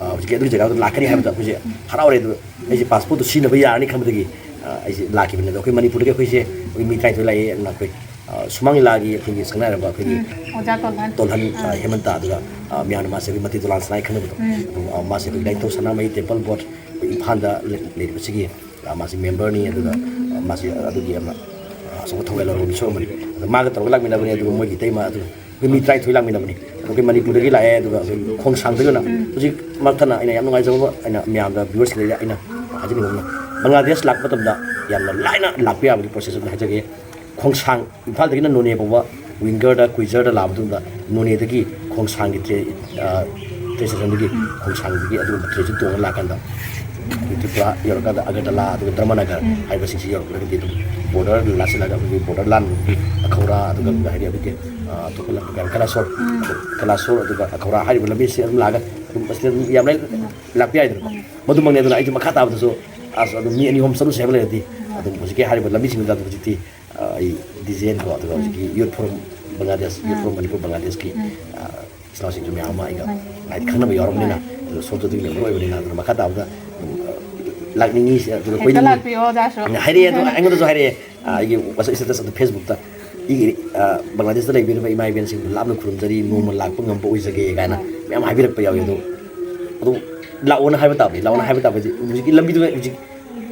ꯑ, ꯍꯧꯖꯤꯛꯀꯤ ꯑꯗꯨꯒꯤ ꯖꯒꯥꯗꯨꯗ ꯂꯥꯛꯀꯅꯤ ꯍꯥꯏꯕꯗ ꯑꯩꯈꯣꯏꯁꯦ ꯍꯔꯥꯎꯔꯦ꯫ ꯑꯗꯨ ꯑꯩꯁꯦ ꯄꯥꯁꯄꯣꯔꯠꯇꯣ ꯁꯤꯖꯤꯟꯅꯕ ꯌꯥꯔꯅꯤ ꯈꯟꯕꯗꯒꯤ, ꯑ, ꯑꯩꯁꯦ ꯂꯥꯛꯈꯤꯕꯅꯦ꯫ ꯑꯗꯣ ꯑꯩꯈꯣꯏ ꯃꯅꯤꯄꯨꯔꯗꯒꯤ ꯑꯩꯈꯣꯏꯁꯦ ꯑꯩꯈꯣꯏ ꯃꯤ ꯇꯔꯥꯅꯤꯊꯣꯏ ꯂꯥꯛꯑꯦ꯫ ꯑꯗꯨꯅ ꯑꯩꯈꯣꯏ, ꯑ, ꯁꯨꯃꯥꯡ ꯂꯤꯂꯥꯒꯤ ꯑꯩꯈꯣꯏꯒꯤ ꯁꯛꯅꯥꯏꯔꯕ ꯑꯩꯈꯣꯏꯒꯤ ꯎꯝ, ꯑꯣꯖꯥ ꯇꯣꯜꯍꯟ꯫ ꯇꯣꯜꯍꯟ, ꯑ, ꯑꯥ꯫ ꯍꯦꯃꯟꯇ, ꯑꯗꯨꯒ, ꯑ, ꯃꯌꯥꯝꯅ ꯃꯥꯁꯦ ꯑꯩꯈꯣꯏ ꯃꯇꯤ ꯗꯣꯂꯥꯟ ꯁꯅꯥꯏ ꯈꯪꯅꯕꯗꯣ꯫ ꯎꯝ꯫ ꯑꯗꯨ, ꯑ, ꯃꯥꯁꯦ ꯑꯩꯈꯣꯏ ꯂꯥꯏꯅꯤꯡꯊꯧ ꯁꯅꯥꯃꯍꯤ ꯇꯦꯝꯄꯜ ꯕꯣꯔꯗ ꯑꯩꯈꯣꯏ ꯏꯝꯐꯥꯜꯗ ꯂꯩ-, ꯂꯩꯔꯤꯕꯁꯤꯒꯤ, ꯑ, ꯃꯥꯁꯦ ꯃꯦꯝꯕꯔꯅꯤ꯫ ꯑꯗꯨꯒ, ꯑ, ꯃꯥꯁꯦ ꯑꯗꯨꯒꯤ ꯌꯥꯝꯅ, ꯑ, ꯑꯆꯧꯕ ꯊꯧꯒꯜ ꯂꯧꯔꯕ ꯃꯤꯁꯛ ꯑꯃꯅꯤ꯫ ꯑꯗꯣ ꯃꯥꯒ ꯇꯧꯔꯒ ꯂꯥꯛꯃꯤꯟꯅꯕꯅꯤ꯫ ꯑꯗꯨꯒ ꯃꯣꯏꯒꯤ ꯏꯇꯩꯃ, ꯑꯗꯨꯒ ꯑꯩꯈꯣꯏ ꯃꯤ ꯇꯔꯥꯅꯤꯊꯣꯏ ꯂꯥꯛꯃꯤꯟꯅꯕꯅꯤ꯫ ꯑꯗꯣ ꯑꯩꯈꯣꯏ ꯃꯅꯤꯄꯨꯔꯗꯒꯤ ꯂꯥꯛꯑꯦ꯫ ꯑꯗꯨꯒ ꯑꯩꯈꯣꯏ ꯈꯣꯡꯁꯥꯡꯗꯒꯤ ꯑꯣꯏꯅ ꯎꯝ꯫ ꯍꯧꯖꯤꯛ ꯃꯛꯇꯅ ꯑꯩꯅ ꯌꯥꯝ ꯅꯨꯡꯉꯥꯏꯖꯕ ꯑꯃ, ꯑꯩꯅ ꯃꯌꯥꯝꯗ, ꯚ꯭ꯌꯨꯋꯔꯁꯤꯡꯗ ꯑꯩꯅ ꯍꯥꯏꯖꯅꯤꯡꯕ ꯑꯃꯅ, ꯕꯪꯒ꯭ꯂꯥꯗꯦꯁ ꯂꯥꯛꯄ ꯃꯇꯝꯗ ꯌꯥꯝꯅ ꯂꯥꯏꯅ ꯂꯥꯛꯄ ꯌꯥꯕꯒꯤ ꯄ꯭ꯔꯣꯁꯦꯁ ꯑꯃ ꯍꯥꯏꯖꯒꯦ꯫ ꯈꯣꯡꯁꯥꯡ, ꯏꯝꯐꯥꯜꯗꯒꯤꯅ ꯅꯣꯅꯦ ꯐꯥꯎꯕ ꯋꯤꯡꯒꯔꯗ, ꯀ꯭ꯔꯨꯏꯖꯔꯗ ꯂꯥꯛꯑ ꯃꯇꯨꯡꯗ ꯅꯣꯅꯦꯗꯒꯤ ꯈꯣꯡꯁꯥꯡꯒꯤ ꯇ꯭ꯔꯦ-, ꯑ, ꯇ꯭ꯔꯦꯟ ꯁ꯭ꯇꯦꯁꯟꯗꯒꯤ ꯎꯝ꯫ ꯈꯣꯡꯁꯥꯡꯗꯒꯤ ꯑꯗꯨꯒꯨꯝꯕ ꯇ꯭ꯔꯦꯟꯁꯤ ꯇꯣꯡꯉ ꯂꯥꯛꯀꯥꯟꯗ ꯑꯩꯈꯣꯏ ꯇ꯭ꯔꯤꯄꯨꯔꯥ ꯌꯧꯔꯀꯥꯟꯗ ꯑꯒꯔꯇꯂꯥ ꯑꯗꯨꯒ ꯙꯔꯃꯅꯒꯔ ꯎꯝ꯫ ꯍꯥꯏꯕꯁꯤꯡꯁꯤ ꯌꯧꯔꯛꯂꯒꯗꯤ ꯑꯗꯨꯝ ꯕꯣꯔꯗꯔ ꯂꯥꯟꯁꯤꯜꯂꯒ ꯑꯩꯈꯣꯏꯒꯤ ꯕꯣꯔꯗꯔ ꯂꯥꯟꯒꯤ ꯑꯈꯧꯔꯥ, ꯑꯗꯨꯒ ꯎꯝ꯫ ꯍꯥꯏꯗꯤ ꯑꯗꯨꯒꯤ, ꯑ, ꯑꯇꯣꯞꯄ ꯂꯝ ꯀꯩꯅꯣ, ꯀꯂꯥꯁꯣꯔ, ꯎꯝ꯫ ꯀꯂꯥꯁꯣꯔ ꯑꯗꯨꯒ ꯑꯈꯧꯔꯥ ꯍꯥꯏꯔꯤꯕ ꯂꯝꯕꯤꯁꯤ ꯑꯗꯨꯝ ꯂꯥꯛꯑꯒ ꯑꯗꯨꯝ ꯑꯁꯤꯗ ꯑꯗꯨꯝ ꯌꯥꯝ ꯂꯥꯏ-, ꯎꯝ꯫ ꯂꯥꯛꯄ ꯌꯥꯏꯗꯅꯀꯣ꯫ ꯎꯝ꯫ ꯃꯗꯨꯃꯛꯅꯦ꯫ ꯑꯗꯨꯅ ꯑꯩꯁꯨ ꯃꯈꯥ ꯇꯥꯕꯗꯁꯨ ꯑꯁ ꯑꯗꯨꯝ ꯃꯤ ꯑꯅꯤ ꯑꯍꯨꯝ ꯆꯠꯂꯨꯁꯦ ꯍꯥꯏꯕ ꯂꯩꯔꯗꯤ ꯎꯝ꯫ ꯑꯗꯨꯝ ꯍꯧꯖꯤꯛꯀꯤ ꯍꯥꯏꯔꯤꯕ ꯂꯝꯕꯤꯁꯤꯡꯗꯨꯗ ꯑꯗꯨꯝ ꯍꯧꯖꯤꯛꯇꯤ ꯑ, ꯑꯩ ꯗꯤ ꯖꯦ ꯑꯦꯟ ꯀꯣ, ꯑꯗꯨꯒ ꯎꯝ꯫ ꯍꯧꯖꯤꯛꯀꯤ ꯌꯨꯠ ꯐꯣꯔꯝ ꯕꯪꯒ꯭ꯂꯥꯗꯦꯁ, ꯌꯨꯠ ꯎꯝ꯫ ꯐꯣꯔꯝ ꯃꯅꯤꯄꯨꯔ ꯕꯪꯒ꯭ꯂꯥꯗꯦꯁꯀꯤ, ꯎꯝ꯫ ꯑ, ꯏꯆꯤꯜ ꯏꯅꯥꯎꯁꯤꯡꯁꯨ ꯃꯌꯥꯝ ꯑꯃ ꯑꯩꯒ ꯎꯝ꯫ ꯍꯥꯏꯗꯤ ꯈꯪꯅꯕ ꯌꯥꯎꯔꯕꯅꯤꯅ, ꯍꯣꯏ꯫ ꯑꯗꯨ ꯁꯣꯝꯁꯨ ꯑꯗꯨꯒꯤ ꯃꯦꯝꯕꯔ ꯑꯣꯏꯕꯅꯤꯅ, ꯑꯗꯨꯅ ꯃꯈꯥ ꯇꯥꯕꯗ ꯑꯗꯨꯝ, ꯑ, ꯂꯥꯛꯅꯤꯡꯉꯤ, ꯑꯗꯨꯒ ꯍꯦꯛꯇ ꯀꯣꯏꯅꯤꯡꯉꯤ꯫ ꯂꯥꯛꯄꯤꯌꯣ, ꯑꯣꯖꯥꯁꯨ꯫ ꯍꯥꯏꯔꯛꯑꯦ, ꯑꯗꯣ ꯑꯩꯉꯣꯟꯗꯁꯨ ꯍꯥꯏꯔꯛꯑꯦ, ꯑ, ꯑꯩꯒꯤ WhatsApp status ꯑꯗꯨ, Facebook-ꯇ, ꯑꯩꯒꯤ, ꯑ, ꯕꯪꯒ꯭ꯂꯥꯗꯦꯁꯇ ꯂꯩꯕꯤꯔꯤꯕ ꯏꯃꯥ ꯏꯕꯦꯟꯁꯤꯡꯕꯨ ꯂꯥꯞꯅ ꯈꯨꯔꯨꯝꯖꯔꯤ, ꯅꯣꯡꯃ ꯂꯥꯛꯄ ꯉꯝꯕ ꯑꯣꯏꯖꯒꯦ ꯀꯥꯏꯅ ꯃꯌꯥꯝ ꯍꯥꯏꯕꯤꯔꯛꯄ ꯌꯥꯎꯏ꯫ ꯑꯗꯣ, ꯑꯗꯣ ꯂꯥꯛꯑꯣꯅ ꯍꯥꯏꯕ ꯇꯥꯕꯅꯤ, ꯂꯥꯛꯑꯣꯅ ꯍꯥꯏꯕ ꯇꯥꯕꯗꯤ ꯍꯧꯖꯤꯛꯀꯤ ꯂꯝꯕꯤꯗꯨꯗ ꯍꯧꯖꯤꯛ,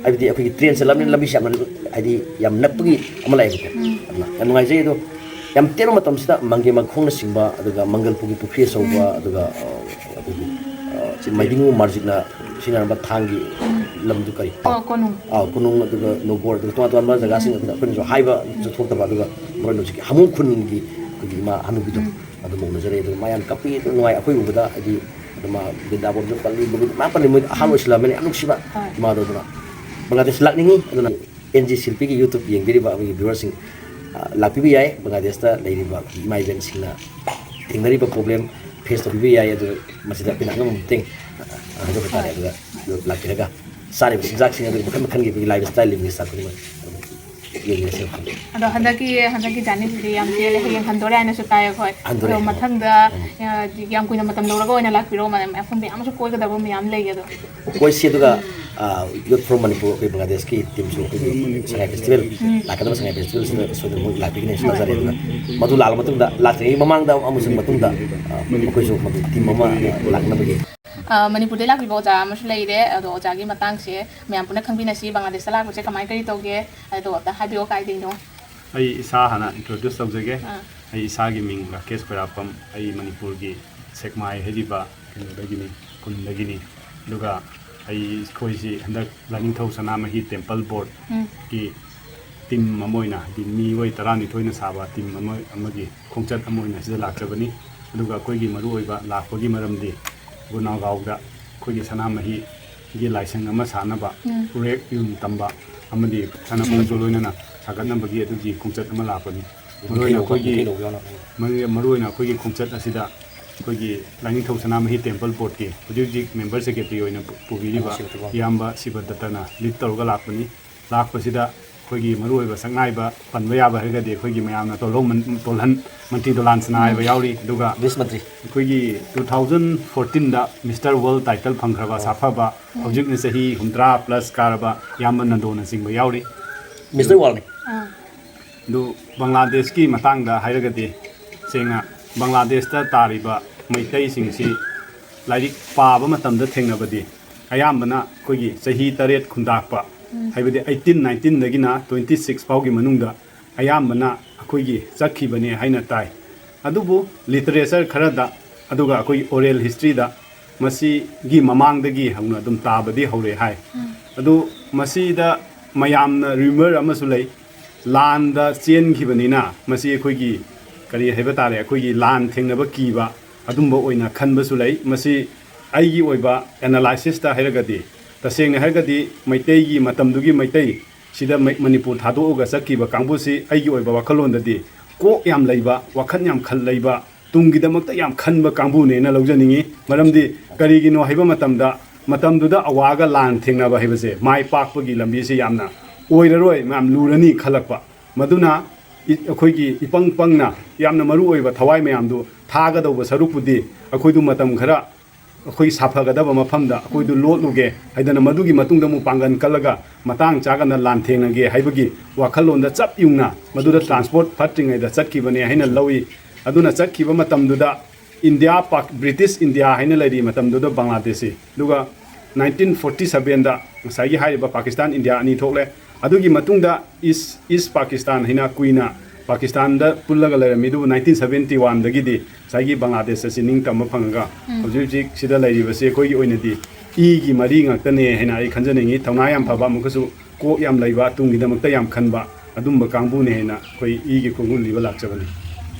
ꯍꯥꯏꯕꯗꯤ ꯑꯩꯈꯣꯏꯒꯤ ꯇ꯭ꯔꯦꯟ ꯆꯠꯂꯕꯅꯤꯅ ꯂꯝꯕꯤꯁꯦ ꯌꯥꯝꯅ, ꯍꯥꯏꯗꯤ ꯌꯥꯝ ꯅꯛꯄꯒꯤ ꯑꯃ ꯂꯥꯛꯑꯦꯕꯀꯣ꯫ ꯑꯗꯨꯅ ꯌꯥꯝ ꯅꯨꯡꯉꯥꯏꯖꯩ꯫ ꯑꯗꯣ ꯌꯥꯝ ꯇꯦꯟꯕ ꯃꯇꯝꯁꯤꯗ ꯃꯪꯒꯦ ꯃꯈꯣꯡꯅꯆꯤꯡꯕ, ꯑꯗꯨꯒ ꯃꯪꯒꯜ ꯄꯨꯈ꯭ꯔꯤ, ꯄꯨꯈ꯭ꯔꯤ ꯑꯆꯧꯕ, ꯑꯗꯨꯒ, ꯑ, ꯑꯩꯈꯣꯏꯒꯤ, ꯑ, ꯃꯥꯏꯗꯤꯡ ꯃꯥꯔꯖꯤꯠꯅ ꯁꯤꯖꯤꯟꯅꯔꯝꯕ ꯊꯥꯡꯒꯤ ꯂꯝꯗꯨ ꯀꯔꯤ? ꯑꯣ, ꯀꯣꯅꯨꯡ꯫ ꯑꯥ, ꯀꯣꯅꯨꯡ, ꯑꯗꯨꯒ ꯅꯣꯡꯕꯣꯔ, ꯑꯗꯨꯒ ꯇꯣꯉꯥꯟ ꯇꯣꯉꯥꯟꯕ ꯖꯒꯥꯁꯤꯡ ꯑꯗꯨꯗ ꯑꯩꯈꯣꯏꯅꯁꯨ ꯍꯥꯏꯕ ꯊꯣꯛꯇꯕ, ꯑꯗꯨꯒ ꯃꯔꯨ ꯑꯣꯏꯅ ꯍꯧꯖꯤꯛꯀꯤ ꯍꯥꯃꯨ ꯈꯨꯟꯒꯤ ꯑꯩꯈꯣꯏꯒꯤ ꯏꯃꯥ ꯍꯅꯨꯕꯤꯗꯣ, ꯑꯗꯨ ꯃꯧ ꯎꯅꯖꯔꯦ꯫ ꯑꯗꯨꯒ ꯃꯥ ꯌꯥꯝ ꯀꯞꯄꯤ, ꯑꯗꯨ ꯅꯨꯡꯉꯥꯏ꯫ ꯑꯩꯈꯣꯏ ꯎꯕꯗ ꯍꯥꯏꯗꯤ ꯑꯗꯨ ꯃꯥ ꯕ꯭ꯔꯤꯟꯗꯥꯕꯣꯟꯁꯨ ꯄꯜꯂꯤ, ꯃꯥ ꯄꯜꯂꯤ, ꯃꯣꯏ ꯑꯍꯥꯟ ꯑꯣꯏꯁꯤꯜꯂꯕꯅꯤ, ꯌꯥꯝ ꯅꯨꯡꯁꯤꯕ ꯍꯣꯏ꯫ ꯏꯃꯥꯗꯣ꯫ ꯑꯗꯨꯅ ꯕꯪꯒ꯭ꯂꯥꯗꯦꯁ ꯂꯥꯛꯅꯤꯡꯉꯤ꯫ ꯑꯗꯨꯅ ꯑꯦꯟ ꯖꯤ ꯁꯤꯜꯄꯤꯒꯤ YouTube ꯌꯦꯡꯕꯤꯔꯤꯕ ꯑꯩꯈꯣꯏꯒꯤ viewerꯁꯤꯡ, ꯑ, ꯂꯥꯛꯄꯤꯕ ꯌꯥꯏ꯫ ꯕꯪꯒ꯭ꯂꯥꯗꯦꯁꯇ ꯂꯩꯔꯤꯕ ꯏꯃꯥ ꯏꯕꯦꯟꯁꯤꯡꯅ ꯊꯦꯡꯅꯔꯤꯕ problem face ꯇꯧꯕꯤꯕ ꯌꯥꯏ꯫ ꯑꯗꯨꯒ ꯃꯁꯤꯗ ꯑꯩꯈꯣꯏꯅ ꯑꯉꯝꯕ ꯃꯇꯦꯡ, ꯑ, ꯍꯥꯏꯖꯕ ꯇꯥꯔꯦ꯫ ꯍꯣꯏ꯫ ꯑꯗꯨꯒ ꯂꯥꯛꯄꯤꯔꯒ ꯆꯥꯔꯤꯕ ꯆꯤꯟꯖꯥꯛꯁꯤꯡ, ꯑꯗꯨꯒ ꯃꯈꯜ ꯃꯈꯜꯒꯤ ꯑꯩꯈꯣꯏꯒꯤ lifestyle living style ꯈꯨꯗꯤꯡꯃꯛ ꯑꯗꯨꯝ ꯌꯦꯡꯃꯤꯟꯅꯁꯦ꯫ ꯑꯗꯣ ꯍꯟꯗꯛꯀꯤ, ꯍꯟꯗꯛꯀꯤ journeyꯁꯤꯗꯤ ꯌꯥꯝ ꯇꯦꯜꯂꯦ, ꯍꯌꯦꯡ ꯍꯟꯗꯣꯔꯦ ꯍꯥꯏꯅꯁꯨ ꯇꯥꯏ ꯑꯩꯈꯣꯏ꯫ ꯍꯟꯗꯣꯔꯦ, ꯑꯗꯣ ꯍꯟꯗꯣꯔꯦ꯫ ꯃꯊꯪꯗ, ꯎꯝ꯫ ꯑ, ꯌꯥꯝ ꯀꯨꯏꯅ ꯃꯇꯝ ꯂꯧꯔꯒ ꯑꯣꯏꯅ ꯂꯥꯛꯄꯤꯔꯣ, ꯃꯐꯝ ꯃꯌꯥꯝ ꯑꯃꯁꯨ ꯀꯣꯏꯒꯗꯕ ꯃꯌꯥꯝ ꯂꯩ ꯑꯗꯣ꯫ ꯀꯣꯏꯁꯤ ꯑꯗꯨꯒ, ꯎꯝ꯫ ꯑ, Youth for Manipur, ꯑꯩꯈꯣꯏ ꯕꯪꯒ꯭ꯂꯥꯗꯦꯁꯀꯤ teamꯁꯨ ꯑꯩꯈꯣꯏꯒꯤ ꯁꯉꯥꯏ festival, ꯎꯝ꯫ ꯂꯥꯛꯀꯗꯕ ꯁꯉꯥꯏ festivalꯁꯤꯗ ꯁꯣꯏꯗꯅ ꯃꯣꯏ ꯂꯥꯛꯄꯤꯒꯅꯤ ꯍꯥꯏꯅ ꯍꯣꯏ꯫ ꯊꯥꯖꯔꯦ꯫ ꯑꯗꯨꯅ ꯃꯗꯨ ꯂꯥꯛꯂ ꯃꯇꯨꯡꯗ, ꯂꯥꯛꯇ꯭ꯔꯤꯉꯩ ꯃꯃꯥꯡꯗ ꯑꯃꯁꯨꯡ ꯃꯇꯨꯡꯗ, ꯑ, ꯑꯩꯈꯣꯏꯁꯨ ꯃꯗꯨ team ꯑꯃ, ꯑ, ꯂꯥꯛꯅꯕꯒꯤ ꯑ, ꯃꯅꯤꯄꯨꯔꯗꯩ ꯂꯥꯛꯄꯤꯕ ꯑꯣꯖꯥ ꯑꯃꯁꯨ ꯂꯩꯔꯦ꯫ ꯑꯗꯣ ꯑꯣꯖꯥꯒꯤ ꯃꯇꯥꯡꯁꯦ ꯃꯌꯥꯝ ꯄꯨꯟꯅ ꯈꯪꯕꯤꯅꯁꯤ, ꯕꯪꯒ꯭ꯂꯥꯗꯦꯁꯇ ꯂꯥꯛꯄꯁꯦ ꯀꯃꯥꯏ ꯀꯔꯤ ꯇꯧꯒꯦ ꯍꯥꯏꯗꯣ ꯑꯝꯇ ꯍꯥꯏꯕꯤꯌꯣ, ꯀꯥꯏꯗꯩꯅꯣ? ꯑꯩ ꯏꯁꯥ ꯍꯥꯟꯅ introduce ꯇꯧꯖꯒꯦ꯫ ꯑꯥ꯫ ꯑꯩ ꯏꯁꯥꯒꯤ ꯃꯤꯡ ꯔꯥꯀꯦꯁ ꯈꯣꯏꯔꯥꯛꯄꯝ, ꯑꯩ ꯃꯅꯤꯄꯨꯔꯒꯤ ꯁꯦꯛꯃꯥꯏ ꯍꯥꯏꯔꯤꯕ ꯀꯩꯅꯣꯗꯒꯤꯅꯤ, ꯈꯨꯟꯗꯒꯤꯅꯤ꯫ ꯑꯗꯨꯒ ꯑꯩ, ꯑꯩꯈꯣꯏꯁꯤ ꯍꯟꯗꯛ ꯂꯥꯏꯅꯤꯡꯊꯧ ꯁꯅꯥꯃꯍꯤ temple board ꯎꯝ꯫ ꯀꯤ team ꯑꯃ ꯑꯣꯏꯅ, ꯍꯥꯏꯗꯤ ꯃꯤꯑꯣꯏ ꯇꯔꯥꯅꯤꯊꯣꯏꯅ ꯁꯥꯕ team ꯑꯃ, ꯑꯃꯒꯤ ꯈꯣꯡꯆꯠ ꯑꯃ ꯑꯣꯏꯅ ꯁꯤꯗ ꯂꯥꯛꯆꯕꯅꯤ꯫ ꯑꯗꯨꯒ ꯑꯩꯈꯣꯏꯒꯤ ꯃꯔꯨꯑꯣꯏꯕ ꯂꯥꯛꯄꯒꯤ ꯃꯔꯝꯗꯤ ꯒꯨꯅꯥꯒꯥꯎꯗ ꯑꯩꯈꯣꯏꯒꯤ ꯁꯅꯥꯃꯍꯤꯒꯤ ꯂꯥꯏꯁꯪ ꯑꯃ ꯁꯥꯅꯕ, ꯎꯝ꯫ ꯎꯔꯦꯛ ꯌꯨꯝ ꯇꯝꯕ ꯑꯃꯗꯤ ꯁꯥꯟꯅꯄꯣꯠꯁꯨ ꯎꯝ꯫ ꯂꯣꯏꯅꯅ ꯁꯥꯒꯠꯅꯕꯒꯤ ꯑꯗꯨꯒꯤ ꯈꯣꯡꯆꯠ ꯑꯃ ꯂꯥꯛꯄꯅꯤ꯫ ꯃꯔꯨ ꯑꯣꯏꯅ ꯑꯩꯈꯣꯏꯒꯤ, ꯃꯔꯨ-, ꯃꯔꯨ ꯑꯣꯏꯅ ꯑꯩꯈꯣꯏꯒꯤ ꯈꯣꯡꯆꯠ ꯑꯁꯤꯗ ꯑꯩꯈꯣꯏꯒꯤ ꯂꯥꯏꯅꯤꯡꯊꯧ ꯁꯅꯥꯃꯍꯤ temple boardꯀꯤ ꯍꯧꯖꯤꯛ ꯍꯧꯖꯤꯛ member secretary ꯑꯣꯏꯅ ꯄꯨ-, ꯄꯨꯕꯤꯔꯤꯕ ꯁꯤꯕ ꯇꯨꯀꯣ꯫ ꯏꯌꯥꯝꯕ ꯁꯤꯕꯗꯠꯇꯅ lead ꯇꯧꯔꯒ ꯂꯥꯛꯄꯅꯤ꯫ ꯂꯥꯛꯄꯁꯤꯗ ꯑꯩꯈꯣꯏꯒꯤ ꯃꯔꯨꯑꯣꯏꯕ ꯁꯛꯅꯥꯏꯕ ꯄꯟꯕ ꯌꯥꯕ ꯍꯥꯏꯔꯒꯗꯤ ꯑꯩꯈꯣꯏꯒꯤ ꯃꯌꯥꯝꯅ ꯇꯣꯜꯍꯧ ꯃꯟ-, ꯇꯣꯜꯍꯟ, ꯃꯟꯇ꯭ꯔꯤ ꯗꯣꯂꯥꯟ ꯁꯅꯥ ꯍꯥꯏꯕ ꯎꯝ꯫ ꯌꯥꯎꯔꯤ꯫ ꯑꯗꯨꯒ ꯕꯤꯁ ꯃꯟꯇ꯭ꯔꯤ꯫ ꯑꯩꯈꯣꯏꯒꯤ two thousand fourteenꯗ Mister World title ꯐꯪꯈ꯭ꯔꯕ ꯑꯣ꯫ ꯁꯥꯐꯕ, ꯎꯝ꯫ ꯍꯧꯖꯤꯛꯅ ꯆꯍꯤ ꯍꯨꯝꯗ꯭ꯔꯥ plus ꯀꯥꯔꯕ ꯏꯌꯥꯝꯕ ꯅꯟꯗꯣꯅꯆꯤꯡꯕ ꯌꯥꯎꯔꯤ꯫ Mister Worldꯅꯤ꯫ ꯑꯥ꯫ ꯑꯗꯨ ꯕꯪꯒ꯭ꯂꯥꯗꯦꯁꯀꯤ ꯃꯇꯥꯡꯗ ꯍꯥꯏꯔꯒꯗꯤ, ꯁꯦꯡꯅ ꯕꯪꯒ꯭ꯂꯥꯗꯦꯁꯇ ꯇꯥꯔꯤꯕ ꯃꯩꯇꯩꯁꯤꯡꯁꯤ ꯂꯥꯏꯔꯤꯛ ꯄꯥꯕ ꯃꯇꯝꯗ ꯊꯦꯡꯅꯕꯗꯤ ꯑꯌꯥꯝꯕꯅ ꯑꯩꯈꯣꯏꯒꯤ ꯆꯍꯤ ꯇꯔꯦꯠ ꯈꯨꯟꯗꯥꯛꯄ, ꯎꯝ꯫ ꯍꯥꯏꯕꯗꯤ eighteen nineteenꯗꯒꯤꯅ twenty six ꯐꯥꯎꯒꯤ ꯃꯅꯨꯡꯗ ꯑꯌꯥꯝꯕꯅ ꯑꯩꯈꯣꯏꯒꯤ ꯆꯠꯈꯤꯕꯅꯦ ꯍꯥꯏꯅ ꯇꯥꯏ꯫ ꯑꯗꯨꯕꯨ literature ꯈꯔꯗ, ꯑꯗꯨꯒ ꯑꯩꯈꯣꯏꯒꯤ oral historyꯗ ꯃꯁꯤꯒꯤ ꯃꯃꯥꯡꯗꯒꯤ ꯍꯧꯅ ꯑꯗꯨꯝ ꯇꯥꯕꯗꯤ ꯍꯧꯔꯦ ꯍꯥꯏ꯫ ꯎꯝ꯫ ꯑꯗꯨ ꯃꯁꯤꯗ ꯃꯌꯥꯝꯅ rumor ꯑꯃꯁꯨ ꯂꯩ, ꯂꯥꯟꯗ ꯆꯦꯟꯈꯤꯕꯅꯤꯅ ꯃꯁꯤ ꯑꯩꯈꯣꯏꯒꯤ, ꯀꯔꯤ ꯍꯥꯏꯕ ꯇꯥꯔꯦ, ꯑꯩꯈꯣꯏꯒꯤ ꯂꯥꯟ ꯊꯦꯡꯅꯕ ꯀꯤꯕ ꯑꯗꯨꯝꯕ ꯑꯣꯏꯅ ꯈꯟꯕꯁꯨ ꯂꯩ꯫ ꯃꯁꯤ ꯑꯩꯒꯤ ꯑꯣꯏꯕ analysisꯇ ꯍꯥꯏꯔꯒꯗꯤ, ꯇꯁꯦꯡꯅ ꯍꯥꯏꯔꯒꯗꯤ ꯃꯩꯇꯩꯒꯤ, ꯃꯇꯝꯗꯨꯒꯤ ꯃꯩꯇꯩ ꯁꯤꯗ ꯃꯩ-, ꯃꯅꯤꯄꯨꯔ ꯊꯥꯗꯣꯛꯑꯒ ꯆꯠꯈꯤꯕ ꯀꯥꯡꯕꯨꯁꯤ ꯑꯩꯒꯤ ꯑꯣꯏꯕ ꯋꯥꯈꯜꯂꯣꯟꯗꯗꯤ ꯀꯣꯛ ꯌꯥꯝ ꯂꯩꯕ, ꯋꯥꯈꯜ ꯌꯥꯝ ꯈꯜ ꯂꯩꯕ, ꯇꯨꯡꯒꯤꯗꯃꯛꯇ ꯌꯥꯝ ꯈꯟꯕ ꯀꯥꯡꯕꯨꯅꯦꯅ ꯂꯧꯖꯅꯤꯡꯉꯤ꯫ ꯃꯔꯝꯗꯤ ꯀꯔꯤꯒꯤꯅꯣ ꯍꯥꯏꯕ ꯃꯇꯝꯗ, ꯃꯇꯝꯗꯨꯗ ꯑꯋꯥꯒ ꯂꯥꯟ ꯊꯦꯡꯅꯕ ꯍꯥꯏꯕꯁꯦ ꯃꯥꯏ ꯄꯥꯛꯄꯒꯤ ꯂꯝꯕꯤꯁꯦ ꯌꯥꯝꯅ ꯑꯣꯏꯔꯔꯣꯏ, ꯃꯌꯥꯝ ꯂꯨꯔꯅꯤ ꯈꯜꯂꯛꯄ꯫ ꯃꯗꯨꯅ ꯏ-, ꯑꯩꯈꯣꯏꯒꯤ ꯏꯄꯪ ꯄꯪꯅ ꯌꯥꯝꯅ ꯃꯔꯨ ꯑꯣꯏꯕ ꯊꯋꯥꯏ ꯃꯌꯥꯝꯗꯨ ꯊꯥꯒꯗꯧꯕ ꯁꯔꯨꯛꯄꯨꯗꯤ, ꯑꯩꯈꯣꯏꯗꯨ ꯃꯇꯝ ꯈꯔ ꯑꯩꯈꯣꯏ ꯁꯥꯐꯒꯗꯕ ꯃꯐꯝꯗ ꯑꯩꯈꯣꯏꯗꯨ ꯂꯣꯠꯂꯨꯒꯦ ꯍꯥꯏꯗꯅ, ꯃꯗꯨꯒꯤ ꯃꯇꯨꯡꯗ ꯑꯃꯨꯛ ꯄꯥꯡꯒꯜ ꯀꯜꯂꯒ ꯃꯇꯥꯡ ꯆꯥꯒꯅ ꯂꯥꯟꯊꯦꯡꯅꯒꯦ ꯍꯥꯏꯕꯒꯤ ꯋꯥꯈꯜꯂꯣꯟꯗ ꯆꯞ ꯌꯨꯡꯅ ꯃꯗꯨꯗ transport ꯐꯠꯇ꯭ꯔꯤꯉꯩꯗ ꯆꯠꯈꯤꯕꯅꯦ ꯍꯥꯏꯅ ꯂꯧꯏ꯫ ꯑꯗꯨꯅ ꯆꯠꯈꯤꯕ ꯃꯇꯝꯗꯨꯗ ꯏꯟꯗꯤꯌꯥ, ꯄꯥꯛ-, ꯕ꯭ꯔꯤꯇꯤꯁ ꯏꯟꯗꯤꯌꯥ ꯍꯥꯏꯅ ꯂꯩꯔꯤ ꯃꯇꯝꯗꯨꯗ ꯕꯪꯒ꯭ꯂꯥꯗꯦꯁꯁꯤ꯫ ꯑꯗꯨꯒ nineteen forty sevenꯗ ꯉꯁꯥꯏꯒꯤ ꯍꯥꯏꯔꯤꯕ ꯄꯥꯀꯤꯁꯇꯥꯟ ꯏꯟꯗꯤꯌꯥ ꯑꯅꯤ ꯊꯣꯛꯂꯦ꯫ ꯑꯗꯨꯒꯤ ꯃꯇꯨꯡꯗ ꯏꯁ, ꯏꯁ ꯄꯥꯀꯤꯁꯇꯥꯟ ꯍꯥꯏꯅ ꯀꯨꯏꯅ ꯄꯥꯀꯤꯁꯇꯥꯟꯗ ꯄꯨꯜꯂꯒ ꯂꯩꯔꯝꯃꯤ, ꯑꯗꯨꯕꯨ nineteen seventy oneꯗꯒꯤꯗꯤ ꯉꯁꯥꯏꯒꯤ ꯕꯪꯒ꯭ꯂꯥꯗꯦꯁ ꯑꯁꯤ ꯅꯤꯡꯇꯝꯕ ꯐꯪꯉꯒ ꯎꯝ꯫ ꯍꯧꯖꯤꯛ ꯍꯧꯖꯤꯛ ꯁꯤꯗ ꯂꯩꯔꯤꯕꯁꯤ ꯑꯩꯈꯣꯏꯒꯤ ꯑꯣꯏꯅꯗꯤ ꯏꯒꯤ ꯃꯔꯤ ꯉꯥꯛꯇꯅꯦ ꯍꯥꯏꯅ ꯑꯩ ꯈꯟꯖꯅꯤꯡꯉꯤ꯫ ꯊꯧꯅꯥ ꯌꯥꯝ ꯐꯕ, ꯑꯃꯨꯛꯀꯁꯨ ꯀꯣꯛ ꯌꯥꯝ ꯂꯩꯕ, ꯇꯨꯡꯒꯤꯗꯃꯛꯇ ꯌꯥꯝ ꯈꯟꯕ ꯑꯗꯨꯝꯕ ꯀꯥꯡꯕꯨꯅꯦ ꯍꯥꯏꯅ ꯑꯩꯈꯣꯏ ꯏꯒꯤ ꯈꯣꯡꯒꯨꯜ ꯂꯤꯕ ꯂꯥꯛꯆꯕꯅꯤ꯫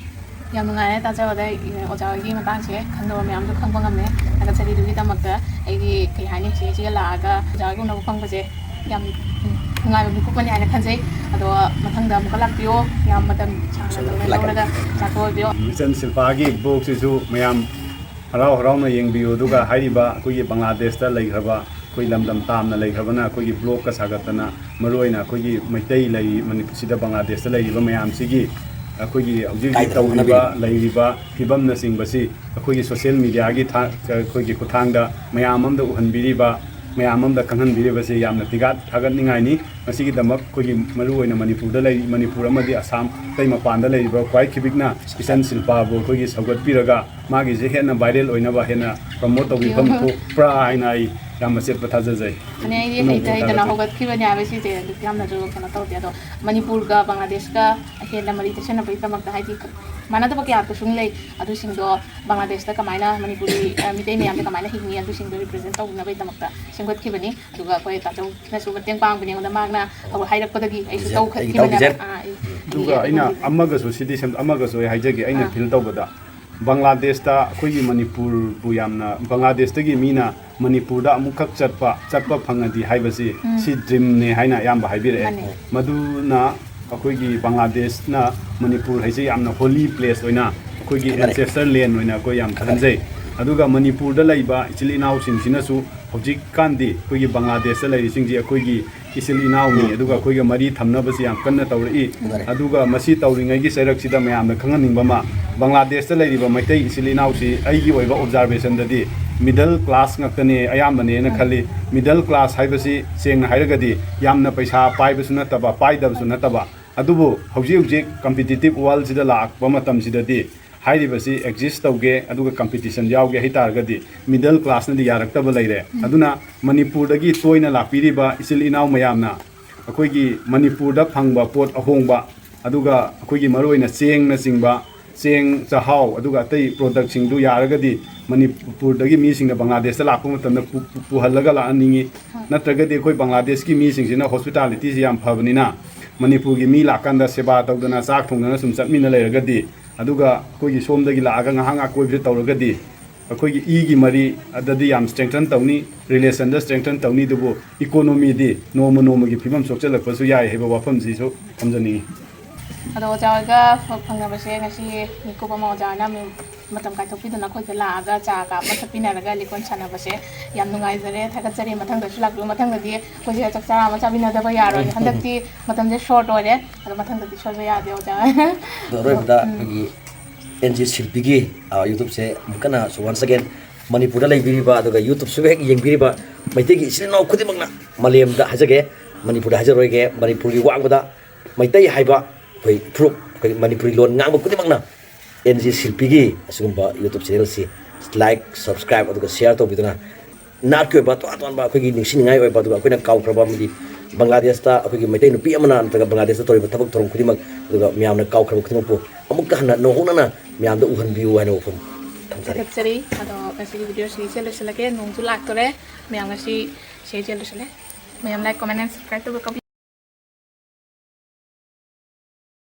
ꯌꯥꯝ ꯅꯨꯡꯉꯥꯏꯔꯦ ꯇꯥꯖꯕꯗ, ꯑꯣꯖꯥ ꯍꯣꯏꯒꯤ ꯃꯇꯥꯡꯁꯦ ꯈꯪꯗꯕ ꯃꯌꯥꯝꯁꯨ ꯈꯪꯕ ꯉꯝꯃꯦ꯫ ꯊꯥꯒꯠꯆꯔꯤꯗꯨꯒꯤꯗꯃꯛꯇ ꯑꯩꯒꯤ, ꯀꯩ ꯍꯥꯏꯅꯤ, ꯆꯦ ꯍꯣꯏꯒ ꯂꯥꯛꯑꯒ ꯑꯣꯖꯥ ꯍꯣꯏꯒ ꯎꯅꯕ ꯐꯪꯕꯁꯦ ꯌꯥꯝ ꯅꯨꯡꯉꯥꯏꯕ ꯃꯤꯀꯨꯞ ꯑꯃꯅꯤ ꯍꯥꯏꯅ ꯈꯟꯖꯩ꯫ ꯑꯗꯣ ꯃꯊꯪꯗ ꯑꯃꯨꯛꯀ ꯂꯥꯛꯄꯤꯌꯣ, ꯌꯥꯝ ꯃꯇꯝ ꯁꯥꯡꯅ ꯂꯧꯔꯒ ꯆꯥꯊꯣꯛꯑꯣꯏꯕꯤꯌꯣ꯫ ꯏꯆꯟ ꯁꯤꯜꯄꯥꯒꯤ blogꯁꯤꯁꯨ ꯃꯌꯥꯝ ꯍꯔꯥꯎ ꯍꯔꯥꯎꯅ ꯌꯦꯡꯕꯤꯌꯨ꯫ ꯑꯗꯨꯒ ꯍꯥꯏꯔꯤꯕ ꯑꯩꯈꯣꯏꯒꯤ ꯕꯪꯒ꯭ꯂꯥꯗꯦꯁꯇ ꯂꯩꯈ꯭ꯔꯕ, ꯑꯩꯈꯣꯏ ꯂꯝꯗꯝ ꯇꯥꯝꯅ ꯂꯩꯈ꯭ꯔꯕꯅ ꯑꯩꯈꯣꯏꯒꯤ blogꯀ ꯁꯥꯒꯠꯇꯅ, ꯃꯔꯨꯑꯣꯏꯅ ꯑꯩꯈꯣꯏꯒꯤ ꯃꯩꯇꯩ ꯂꯩꯔꯤ, ꯃꯅꯤꯄꯨꯔ, ꯁꯤꯗ ꯕꯪꯒ꯭ꯂꯥꯗꯦꯁꯇ ꯂꯩꯔꯤꯕ ꯃꯌꯥꯝꯁꯤꯒꯤ ꯑꯩꯈꯣꯏꯒꯤ ꯍꯧꯖꯤꯛ ꯍꯧꯖꯤꯛ ꯀꯥꯏꯗꯅꯣ ꯇꯧꯔꯤꯕ, ꯍꯣꯠꯅꯕꯤꯔꯤ꯫ ꯂꯩꯔꯤꯕ ꯐꯤꯕꯝꯅꯆꯤꯡꯕꯁꯤ ꯑꯩꯈꯣꯏꯒꯤ social mediaꯒꯤ ꯊꯥ-, ꯑꯩꯈꯣꯏꯒꯤ ꯈꯨꯠꯊꯥꯡꯗ ꯃꯌꯥꯝ ꯑꯃꯗ ꯎꯍꯟꯕꯤꯔꯤꯕ, ꯃꯌꯥꯝ ꯑꯃꯗ ꯈꯪꯍꯟꯕꯤꯔꯤꯕꯁꯤ ꯌꯥꯝꯅ ꯊꯤꯒꯠ ꯊꯥꯒꯠꯅꯤꯡꯉꯥꯏꯅꯤ꯫ ꯃꯁꯤꯒꯤꯗꯃꯛ ꯑꯩꯈꯣꯏꯒꯤ ꯃꯔꯨꯑꯣꯏꯅ ꯃꯅꯤꯄꯨꯔꯗ ꯂꯩ, ꯃꯅꯤꯄꯨꯔ ꯑꯃꯗꯤ ꯑꯁꯥꯝ ꯑꯇꯩ ꯃꯄꯥꯟꯗ ꯂꯩꯔꯤꯕ ꯈ꯭ꯋꯥꯏ ꯈꯤꯕꯤꯛꯅ ꯏꯆꯟ ꯁꯤꯜꯄꯥꯕꯨ ꯑꯩꯈꯣꯏꯒꯤ ꯁꯧꯒꯠꯄꯤꯔꯒ ꯃꯥꯒꯤꯁꯦ ꯍꯦꯟꯅ viral ꯑꯣꯏꯅꯕ, ꯍꯦꯟꯅ promote ꯇꯧꯕꯤꯐꯝ ꯊꯣꯛꯄ꯭ꯔꯥ ꯍꯥꯏꯅ ꯑꯩ ꯌꯥꯝ ꯑꯆꯦꯠꯄ ꯊꯥꯖꯖꯩ꯫ ꯐꯅꯤ, ꯑꯩꯗꯤ ꯑꯅꯧꯕ ꯍꯩꯇ ꯍꯩꯇꯅ ꯊꯥꯒꯠꯆꯔꯤ꯫ ꯍꯧꯒꯠꯈꯤꯕꯅꯦ ꯍꯥꯏꯕ ꯁꯤꯁꯦ ꯌꯥꯝꯅꯁꯨ ꯀꯩꯅꯣ ꯇꯧꯗꯦ꯫ ꯑꯗꯣ ꯃꯅꯤꯄꯨꯔꯒ ꯕꯪꯒ꯭ꯂꯥꯗꯦꯁꯀ ꯍꯦꯟꯅ ꯃꯔꯤ ꯆꯦꯁꯟꯅꯕꯒꯤꯗꯃꯛꯇ, ꯍꯥꯏꯗꯤ ꯃꯥꯟꯅꯗꯕ ꯀꯌꯥ ꯁꯨꯝ ꯂꯩ, ꯑꯗꯨꯁꯤꯡꯗꯣ ꯕꯪꯒ꯭ꯂꯥꯗꯦꯁꯇ ꯀꯃꯥꯏꯅ ꯃꯅꯤꯄꯨꯔꯤ, ꯑ, ꯃꯤꯇꯩ ꯃꯌꯥꯝꯁꯦ ꯀꯃꯥꯏꯅ ꯍꯤꯡꯉꯤ, ꯑꯗꯨꯁꯤꯡꯗꯣ represent ꯇꯧꯅꯕꯒꯤꯗꯃꯛꯇ ꯁꯦꯝꯒꯠꯈꯤꯕꯅꯤ꯫ ꯑꯗꯨꯒ ꯑꯩꯈꯣꯏ ꯇꯥꯆꯧꯅꯁꯨ ꯃꯇꯦꯡ ꯄꯥꯡꯕꯅꯦ ꯑꯩꯉꯣꯟꯗ, ꯃꯥꯅ ꯑꯩꯈꯣꯏ ꯍꯥꯏꯔꯛꯄꯗꯒꯤ ꯑꯩꯁꯨ ꯇꯧꯈꯠꯈꯤꯕꯅꯦꯕ꯫ ꯑꯥ, ꯑꯩ, ꯑꯩ, ꯑꯗꯨꯒ ꯑꯩꯅ ꯑꯃꯒꯁꯨ, ꯁꯤꯗꯤ ꯁꯦꯝ-, ꯑꯃꯒꯁꯨ ꯑꯩ ꯍꯥꯏꯖꯒꯦ, ꯑꯩꯅ ꯑꯥ꯫ feel ꯇꯧꯕꯗ ꯕꯪꯒ꯭ꯂꯥꯗꯦꯁꯇ ꯑꯩꯈꯣꯏꯒꯤ ꯃꯅꯤꯄꯨꯔꯕꯨ ꯌꯥꯝꯅ, ꯕꯪꯒ꯭ꯂꯥꯗꯦꯁꯇꯒꯤ ꯃꯤꯅ ꯃꯅꯤꯄꯨꯔꯗ ꯑꯃꯨꯛꯈꯛ ꯆꯠꯄ, ꯆꯠꯄ ꯐꯪꯉꯗꯤ ꯍꯥꯏꯕꯁꯤ, ꯎꯝ꯫ ꯁꯤ dreamꯅꯦ ꯍꯥꯏꯅ ꯑꯌꯥꯝꯕ ꯍꯥꯏꯕꯤꯔꯛꯑꯦ꯫ ꯃꯥꯅꯦ꯫ ꯃꯗꯨꯅ ꯑꯩꯈꯣꯏꯒꯤ ꯕꯪꯒ꯭ꯂꯥꯗꯦꯁꯅ ꯃꯅꯤꯄꯨꯔ ꯍꯥꯏꯁꯦ ꯌꯥꯝꯅ holy place ꯑꯣꯏꯅ, ꯑꯩꯈꯣꯏꯒꯤ ꯃꯥꯅꯦ꯫ Ancestor land ꯑꯣꯏꯅ ꯑꯩꯈꯣꯏ ꯌꯥꯝ ꯈꯟꯖꯩ꯫ ꯑꯗꯨꯒ ꯃꯅꯤꯄꯨꯔꯗ ꯂꯩꯕ ꯏꯆꯤꯜ ꯏꯅꯥꯎꯁꯤꯡꯁꯤꯅꯁꯨ ꯍꯧꯖꯤꯛꯀꯥꯟꯗꯤ ꯑꯩꯈꯣꯏꯒꯤ ꯕꯪꯒ꯭ꯂꯥꯗꯦꯁꯇ ꯂꯩꯔꯤꯁꯤꯡꯁꯤ ꯑꯩꯈꯣꯏꯒꯤ ꯏꯆꯤꯜ ꯏꯅꯥꯎꯅꯤ, ꯎꯝ꯫ ꯑꯗꯨꯒ ꯑꯩꯈꯣꯏꯒ ꯃꯔꯤ ꯊꯝꯅꯕꯁꯤ ꯌꯥꯝ ꯀꯟꯅ ꯇꯧꯔꯛꯏ꯫ ꯃꯥꯅꯦ꯫ ꯑꯗꯨꯒ ꯃꯁꯤ ꯇꯧꯔꯤꯉꯩꯒꯤ ꯆꯩꯔꯛꯁꯤꯗ ꯃꯌꯥꯝꯅ ꯈꯪꯍꯟꯅꯤꯡꯕ ꯑꯃ, ꯕꯪꯒ꯭ꯂꯥꯗꯦꯁꯇ ꯂꯩꯔꯤꯕ ꯃꯩꯇꯩ ꯏꯆꯤꯜ ꯏꯅꯥꯎꯁꯤ ꯑꯩꯒꯤ ꯑꯣꯏꯕ observationꯗꯗꯤ middle class ꯉꯥꯛꯇꯅꯦ, ꯑꯌꯥꯝꯕꯅꯦꯅ ꯈꯜꯂꯤ꯫ Middle class ꯍꯥꯏꯕꯁꯤ ꯁꯦꯡꯅ ꯍꯥꯏꯔꯒꯗꯤ ꯌꯥꯝꯅ ꯄꯩꯁꯥ ꯄꯥꯏꯕꯁꯨ ꯅꯠꯇꯕ, ꯄꯥꯏꯗꯕꯁꯨ ꯅꯠꯇꯕ, ꯑꯗꯨꯕꯨ ꯍꯧꯖꯤꯛ ꯍꯧꯖꯤꯛ competitive worldꯁꯤꯗ ꯂꯥꯛꯄ ꯃꯇꯝꯁꯤꯗꯗꯤ ꯍꯥꯏꯔꯤꯕꯁꯤ exist ꯇꯧꯒꯦ, ꯑꯗꯨꯒ competition ꯌꯥꯎꯒꯦ ꯍꯥꯏꯇꯥꯔꯒꯗꯤ middle classꯅꯗꯤ ꯌꯥꯔꯛꯇꯕ ꯂꯩꯔꯦ꯫ ꯎꯝ꯫ ꯑꯗꯨꯅ ꯃꯅꯤꯄꯨꯔꯗꯒꯤ ꯇꯣꯏꯅ ꯂꯥꯛꯄꯤꯔꯤꯕ ꯏꯆꯤꯜ ꯏꯅꯥꯎ ꯃꯌꯥꯝꯅ ꯑꯩꯈꯣꯏꯒꯤ ꯃꯅꯤꯄꯨꯔꯗ ꯐꯪꯕ ꯄꯣꯠ ꯑꯍꯣꯡꯕ, ꯑꯗꯨꯒ ꯑꯩꯈꯣꯏꯒꯤ ꯃꯔꯨꯑꯣꯏꯅ ꯆꯦꯡꯅꯆꯤꯡꯕ, ꯆꯦꯡ, ꯆꯥꯛꯍꯥꯎ, ꯑꯗꯨꯒ ꯑꯇꯩ productꯁꯤꯡꯗꯨ ꯌꯥꯔꯒꯗꯤ ꯃꯅꯤꯄꯨꯔꯗꯒꯤ ꯃꯤꯁꯤꯡꯅ ꯕꯪꯒ꯭ꯂꯥꯗꯦꯁꯇ ꯂꯥꯛꯄ ꯃꯇꯝꯗ ꯄꯨ-, ꯄꯨ-, ꯄꯨꯍꯜꯂꯒ ꯂꯥꯛꯍꯟꯅꯤꯡꯉꯤ꯫ ꯅꯠꯇ꯭ꯔꯒꯗꯤ ꯑꯩꯈꯣꯏ ꯕꯪꯒ꯭ꯂꯥꯗꯦꯁꯀꯤ ꯃꯤꯁꯤꯡꯁꯤꯅ hospitalityꯁꯤ ꯌꯥꯝ ꯐꯕꯅꯤꯅ ꯃꯅꯤꯄꯨꯔꯒꯤ ꯃꯤ ꯂꯥꯛꯀꯥꯟꯗ ꯁꯦꯕꯥ ꯇꯧꯗꯅ ꯆꯥꯛ ꯊꯣꯡꯗꯅ ꯁꯨꯝ ꯆꯠꯃꯤꯟꯅ ꯂꯩꯔꯒꯗꯤ, ꯑꯗꯨꯒ ꯑꯩꯈꯣꯏꯒꯤ ꯁꯣꯝꯗꯒꯤ ꯂꯥꯛꯑꯒ ꯉꯥꯏꯍꯥꯛ ꯉꯥꯏꯍꯥꯛ ꯀꯣꯏꯕꯁꯨ ꯇꯧꯔꯒꯗꯤ ꯑꯩꯈꯣꯏꯒꯤ ꯏꯒꯤ ꯃꯔꯤ ꯑꯗꯗꯤ ꯌꯥꯝ strengthen ꯇꯧꯅꯤ, relationꯗ strengthen ꯇꯧꯅꯤ, ꯑꯗꯨꯕꯨ economyꯗꯤ ꯅꯣꯡꯃ ꯅꯣꯡꯃꯒꯤ ꯐꯤꯕꯝ ꯁꯣꯛꯆꯜꯂꯛꯄꯁꯨ ꯌꯥꯏ ꯍꯥꯏꯕ ꯋꯥꯐꯝꯁꯤꯁꯨ ꯊꯝꯖꯅꯤꯡꯉꯤ꯫ ꯑꯗꯣ ꯑꯣꯖꯥ ꯍꯣꯏꯒ ꯐꯪꯅꯕꯁꯦ ꯉꯁꯤ ꯃꯤꯀꯨꯞ ꯑꯃ ꯑꯣꯖꯥꯅ ꯃꯇꯝ ꯀꯥꯏꯊꯣꯛꯄꯤꯗꯨꯅ ꯑꯩꯈꯣꯏꯗ ꯂꯥꯛꯑꯒ ꯆꯥ ꯀꯥꯞ ꯑꯃ ꯊꯛꯄꯤꯅꯔꯒ ꯂꯤꯀꯣꯟ ꯁꯥꯟꯅꯕꯁꯦ ꯌꯥꯝ ꯅꯨꯡꯉꯥꯏꯖꯔꯦ, ꯊꯥꯒꯠꯆꯔꯤ꯫ ꯃꯊꯪꯗꯁꯨ ꯂꯥꯛꯄꯤꯌꯨ꯫ ꯃꯊꯪꯗꯗꯤ ꯑꯩꯈꯣꯏꯁꯦ ꯆꯥꯛ ꯆꯔꯥ ꯑꯃ ꯆꯥꯃꯤꯟꯅꯗꯕ ꯌꯥꯔꯣꯏ꯫ ꯍꯟꯗꯛꯇꯤ ꯃꯇꯝꯁꯦ short ꯑꯣꯏꯔꯦ, ꯑꯗꯣ ꯃꯊꯪꯗꯗꯤ ꯁꯣꯏꯕ ꯌꯥꯗꯦ ꯑꯣꯖꯥ꯫ ꯑꯗꯣ ꯑꯔꯣꯏꯕꯗ ꯎꯝ꯫ ꯑꯩꯈꯣꯏꯒꯤ ꯑꯦꯟ ꯖꯤ ꯁꯤꯜꯄꯤꯒꯤ, ꯑ, YouTubeꯁꯦ ꯑꯃꯨꯛ ꯀꯟꯅ once again ꯃꯅꯤꯄꯨꯔꯗ ꯂꯩꯕꯤꯔꯤꯕ ꯑꯗꯨꯒ YouTubeꯁꯨ ꯍꯦꯛ ꯌꯦꯡꯕꯤꯔꯤꯕ ꯃꯩꯇꯩꯒꯤ ꯏꯆꯤꯜ ꯏꯅꯥꯎ ꯈꯨꯗꯤꯡꯃꯛꯅ ꯃꯥꯂꯦꯝꯗ ꯍꯥꯏꯖꯒꯦ, ꯃꯅꯤꯄꯨꯔꯗ ꯍꯥꯏꯖꯔꯣꯏꯒꯦ, ꯃꯅꯤꯄꯨꯔꯒꯤ ꯋꯥꯡꯃꯗ ꯃꯩꯇꯩ ꯍꯥꯏꯕ ꯑꯩꯈꯣꯏ ꯐꯨꯔꯨꯞ, ꯑꯩꯈꯣꯏ ꯃꯅꯤꯄꯨꯔꯤ ꯂꯣꯟ ꯉꯥꯡꯕ ꯈꯨꯗꯤꯡꯃꯛꯅ ꯑꯦꯟ ꯖꯤ ꯁꯤꯜꯄꯤꯒꯤ ꯑꯁꯤꯒꯨꯝꯕ YouTube channelꯁꯤ like, subscribe ꯑꯗꯨꯒ share ꯇꯧꯕꯤꯗꯨꯅ ꯅꯥꯠꯀꯤ ꯑꯣꯏꯕ ꯇꯣꯉꯥꯟ ꯇꯣꯉꯥꯟꯕ ꯑꯩꯈꯣꯏꯒꯤ ꯅꯤꯡꯁꯤꯡꯅꯤꯡꯉꯥꯏ ꯑꯣꯏꯕ, ꯑꯗꯨꯒ ꯑꯩꯈꯣꯏꯅ ꯀꯥꯎꯈ꯭ꯔꯕ, ꯑꯃꯗꯤ ꯕꯪꯒ꯭ꯂꯥꯗꯦꯁꯇ ꯑꯩꯈꯣꯏꯒꯤ ꯃꯩꯇꯩ ꯅꯨꯄꯤ ꯑꯃꯅ ꯅꯠꯇ꯭ꯔꯒ ꯕꯪꯒ꯭ꯂꯥꯗꯦꯁꯇ ꯇꯧꯔꯤꯕ ꯊꯕꯛ ꯊꯧꯔꯝ ꯈꯨꯗꯤꯡꯃꯛ, ꯑꯗꯨꯒ ꯃꯌꯥꯝꯅ ꯀꯥꯎꯈ꯭ꯔꯕ ꯈꯨꯗꯤꯡꯃꯛꯄꯨ ꯑꯃꯨꯛꯀ ꯍꯟꯅ ꯅꯧꯍꯧꯅꯅ ꯃꯌꯥꯝꯗ ꯎꯍꯟꯕꯤꯌꯨ ꯍꯥꯏꯅ ꯋꯥꯐꯝ ꯊꯝꯖꯔꯤ꯫ ꯊꯥꯒꯠꯆꯔꯤ꯫ ꯑꯗꯣ ꯉꯁꯤꯒꯤ videoꯁꯤ ꯏꯆꯦ ꯂꯣꯏꯁꯤꯜꯂꯒꯦ꯫ ꯅꯣꯡꯁꯨ ꯂꯥꯛꯇꯣꯔꯦ꯫ ꯃꯌꯥꯝ ꯉꯁꯤ ꯁꯤꯗ ꯏꯆꯦ ꯂꯣꯏꯁꯤꯜꯂꯦ꯫ ꯃꯌꯥꯝ like, comment and subscribe ꯇꯧꯕ ꯀꯥꯎꯕꯤꯌꯨ꯫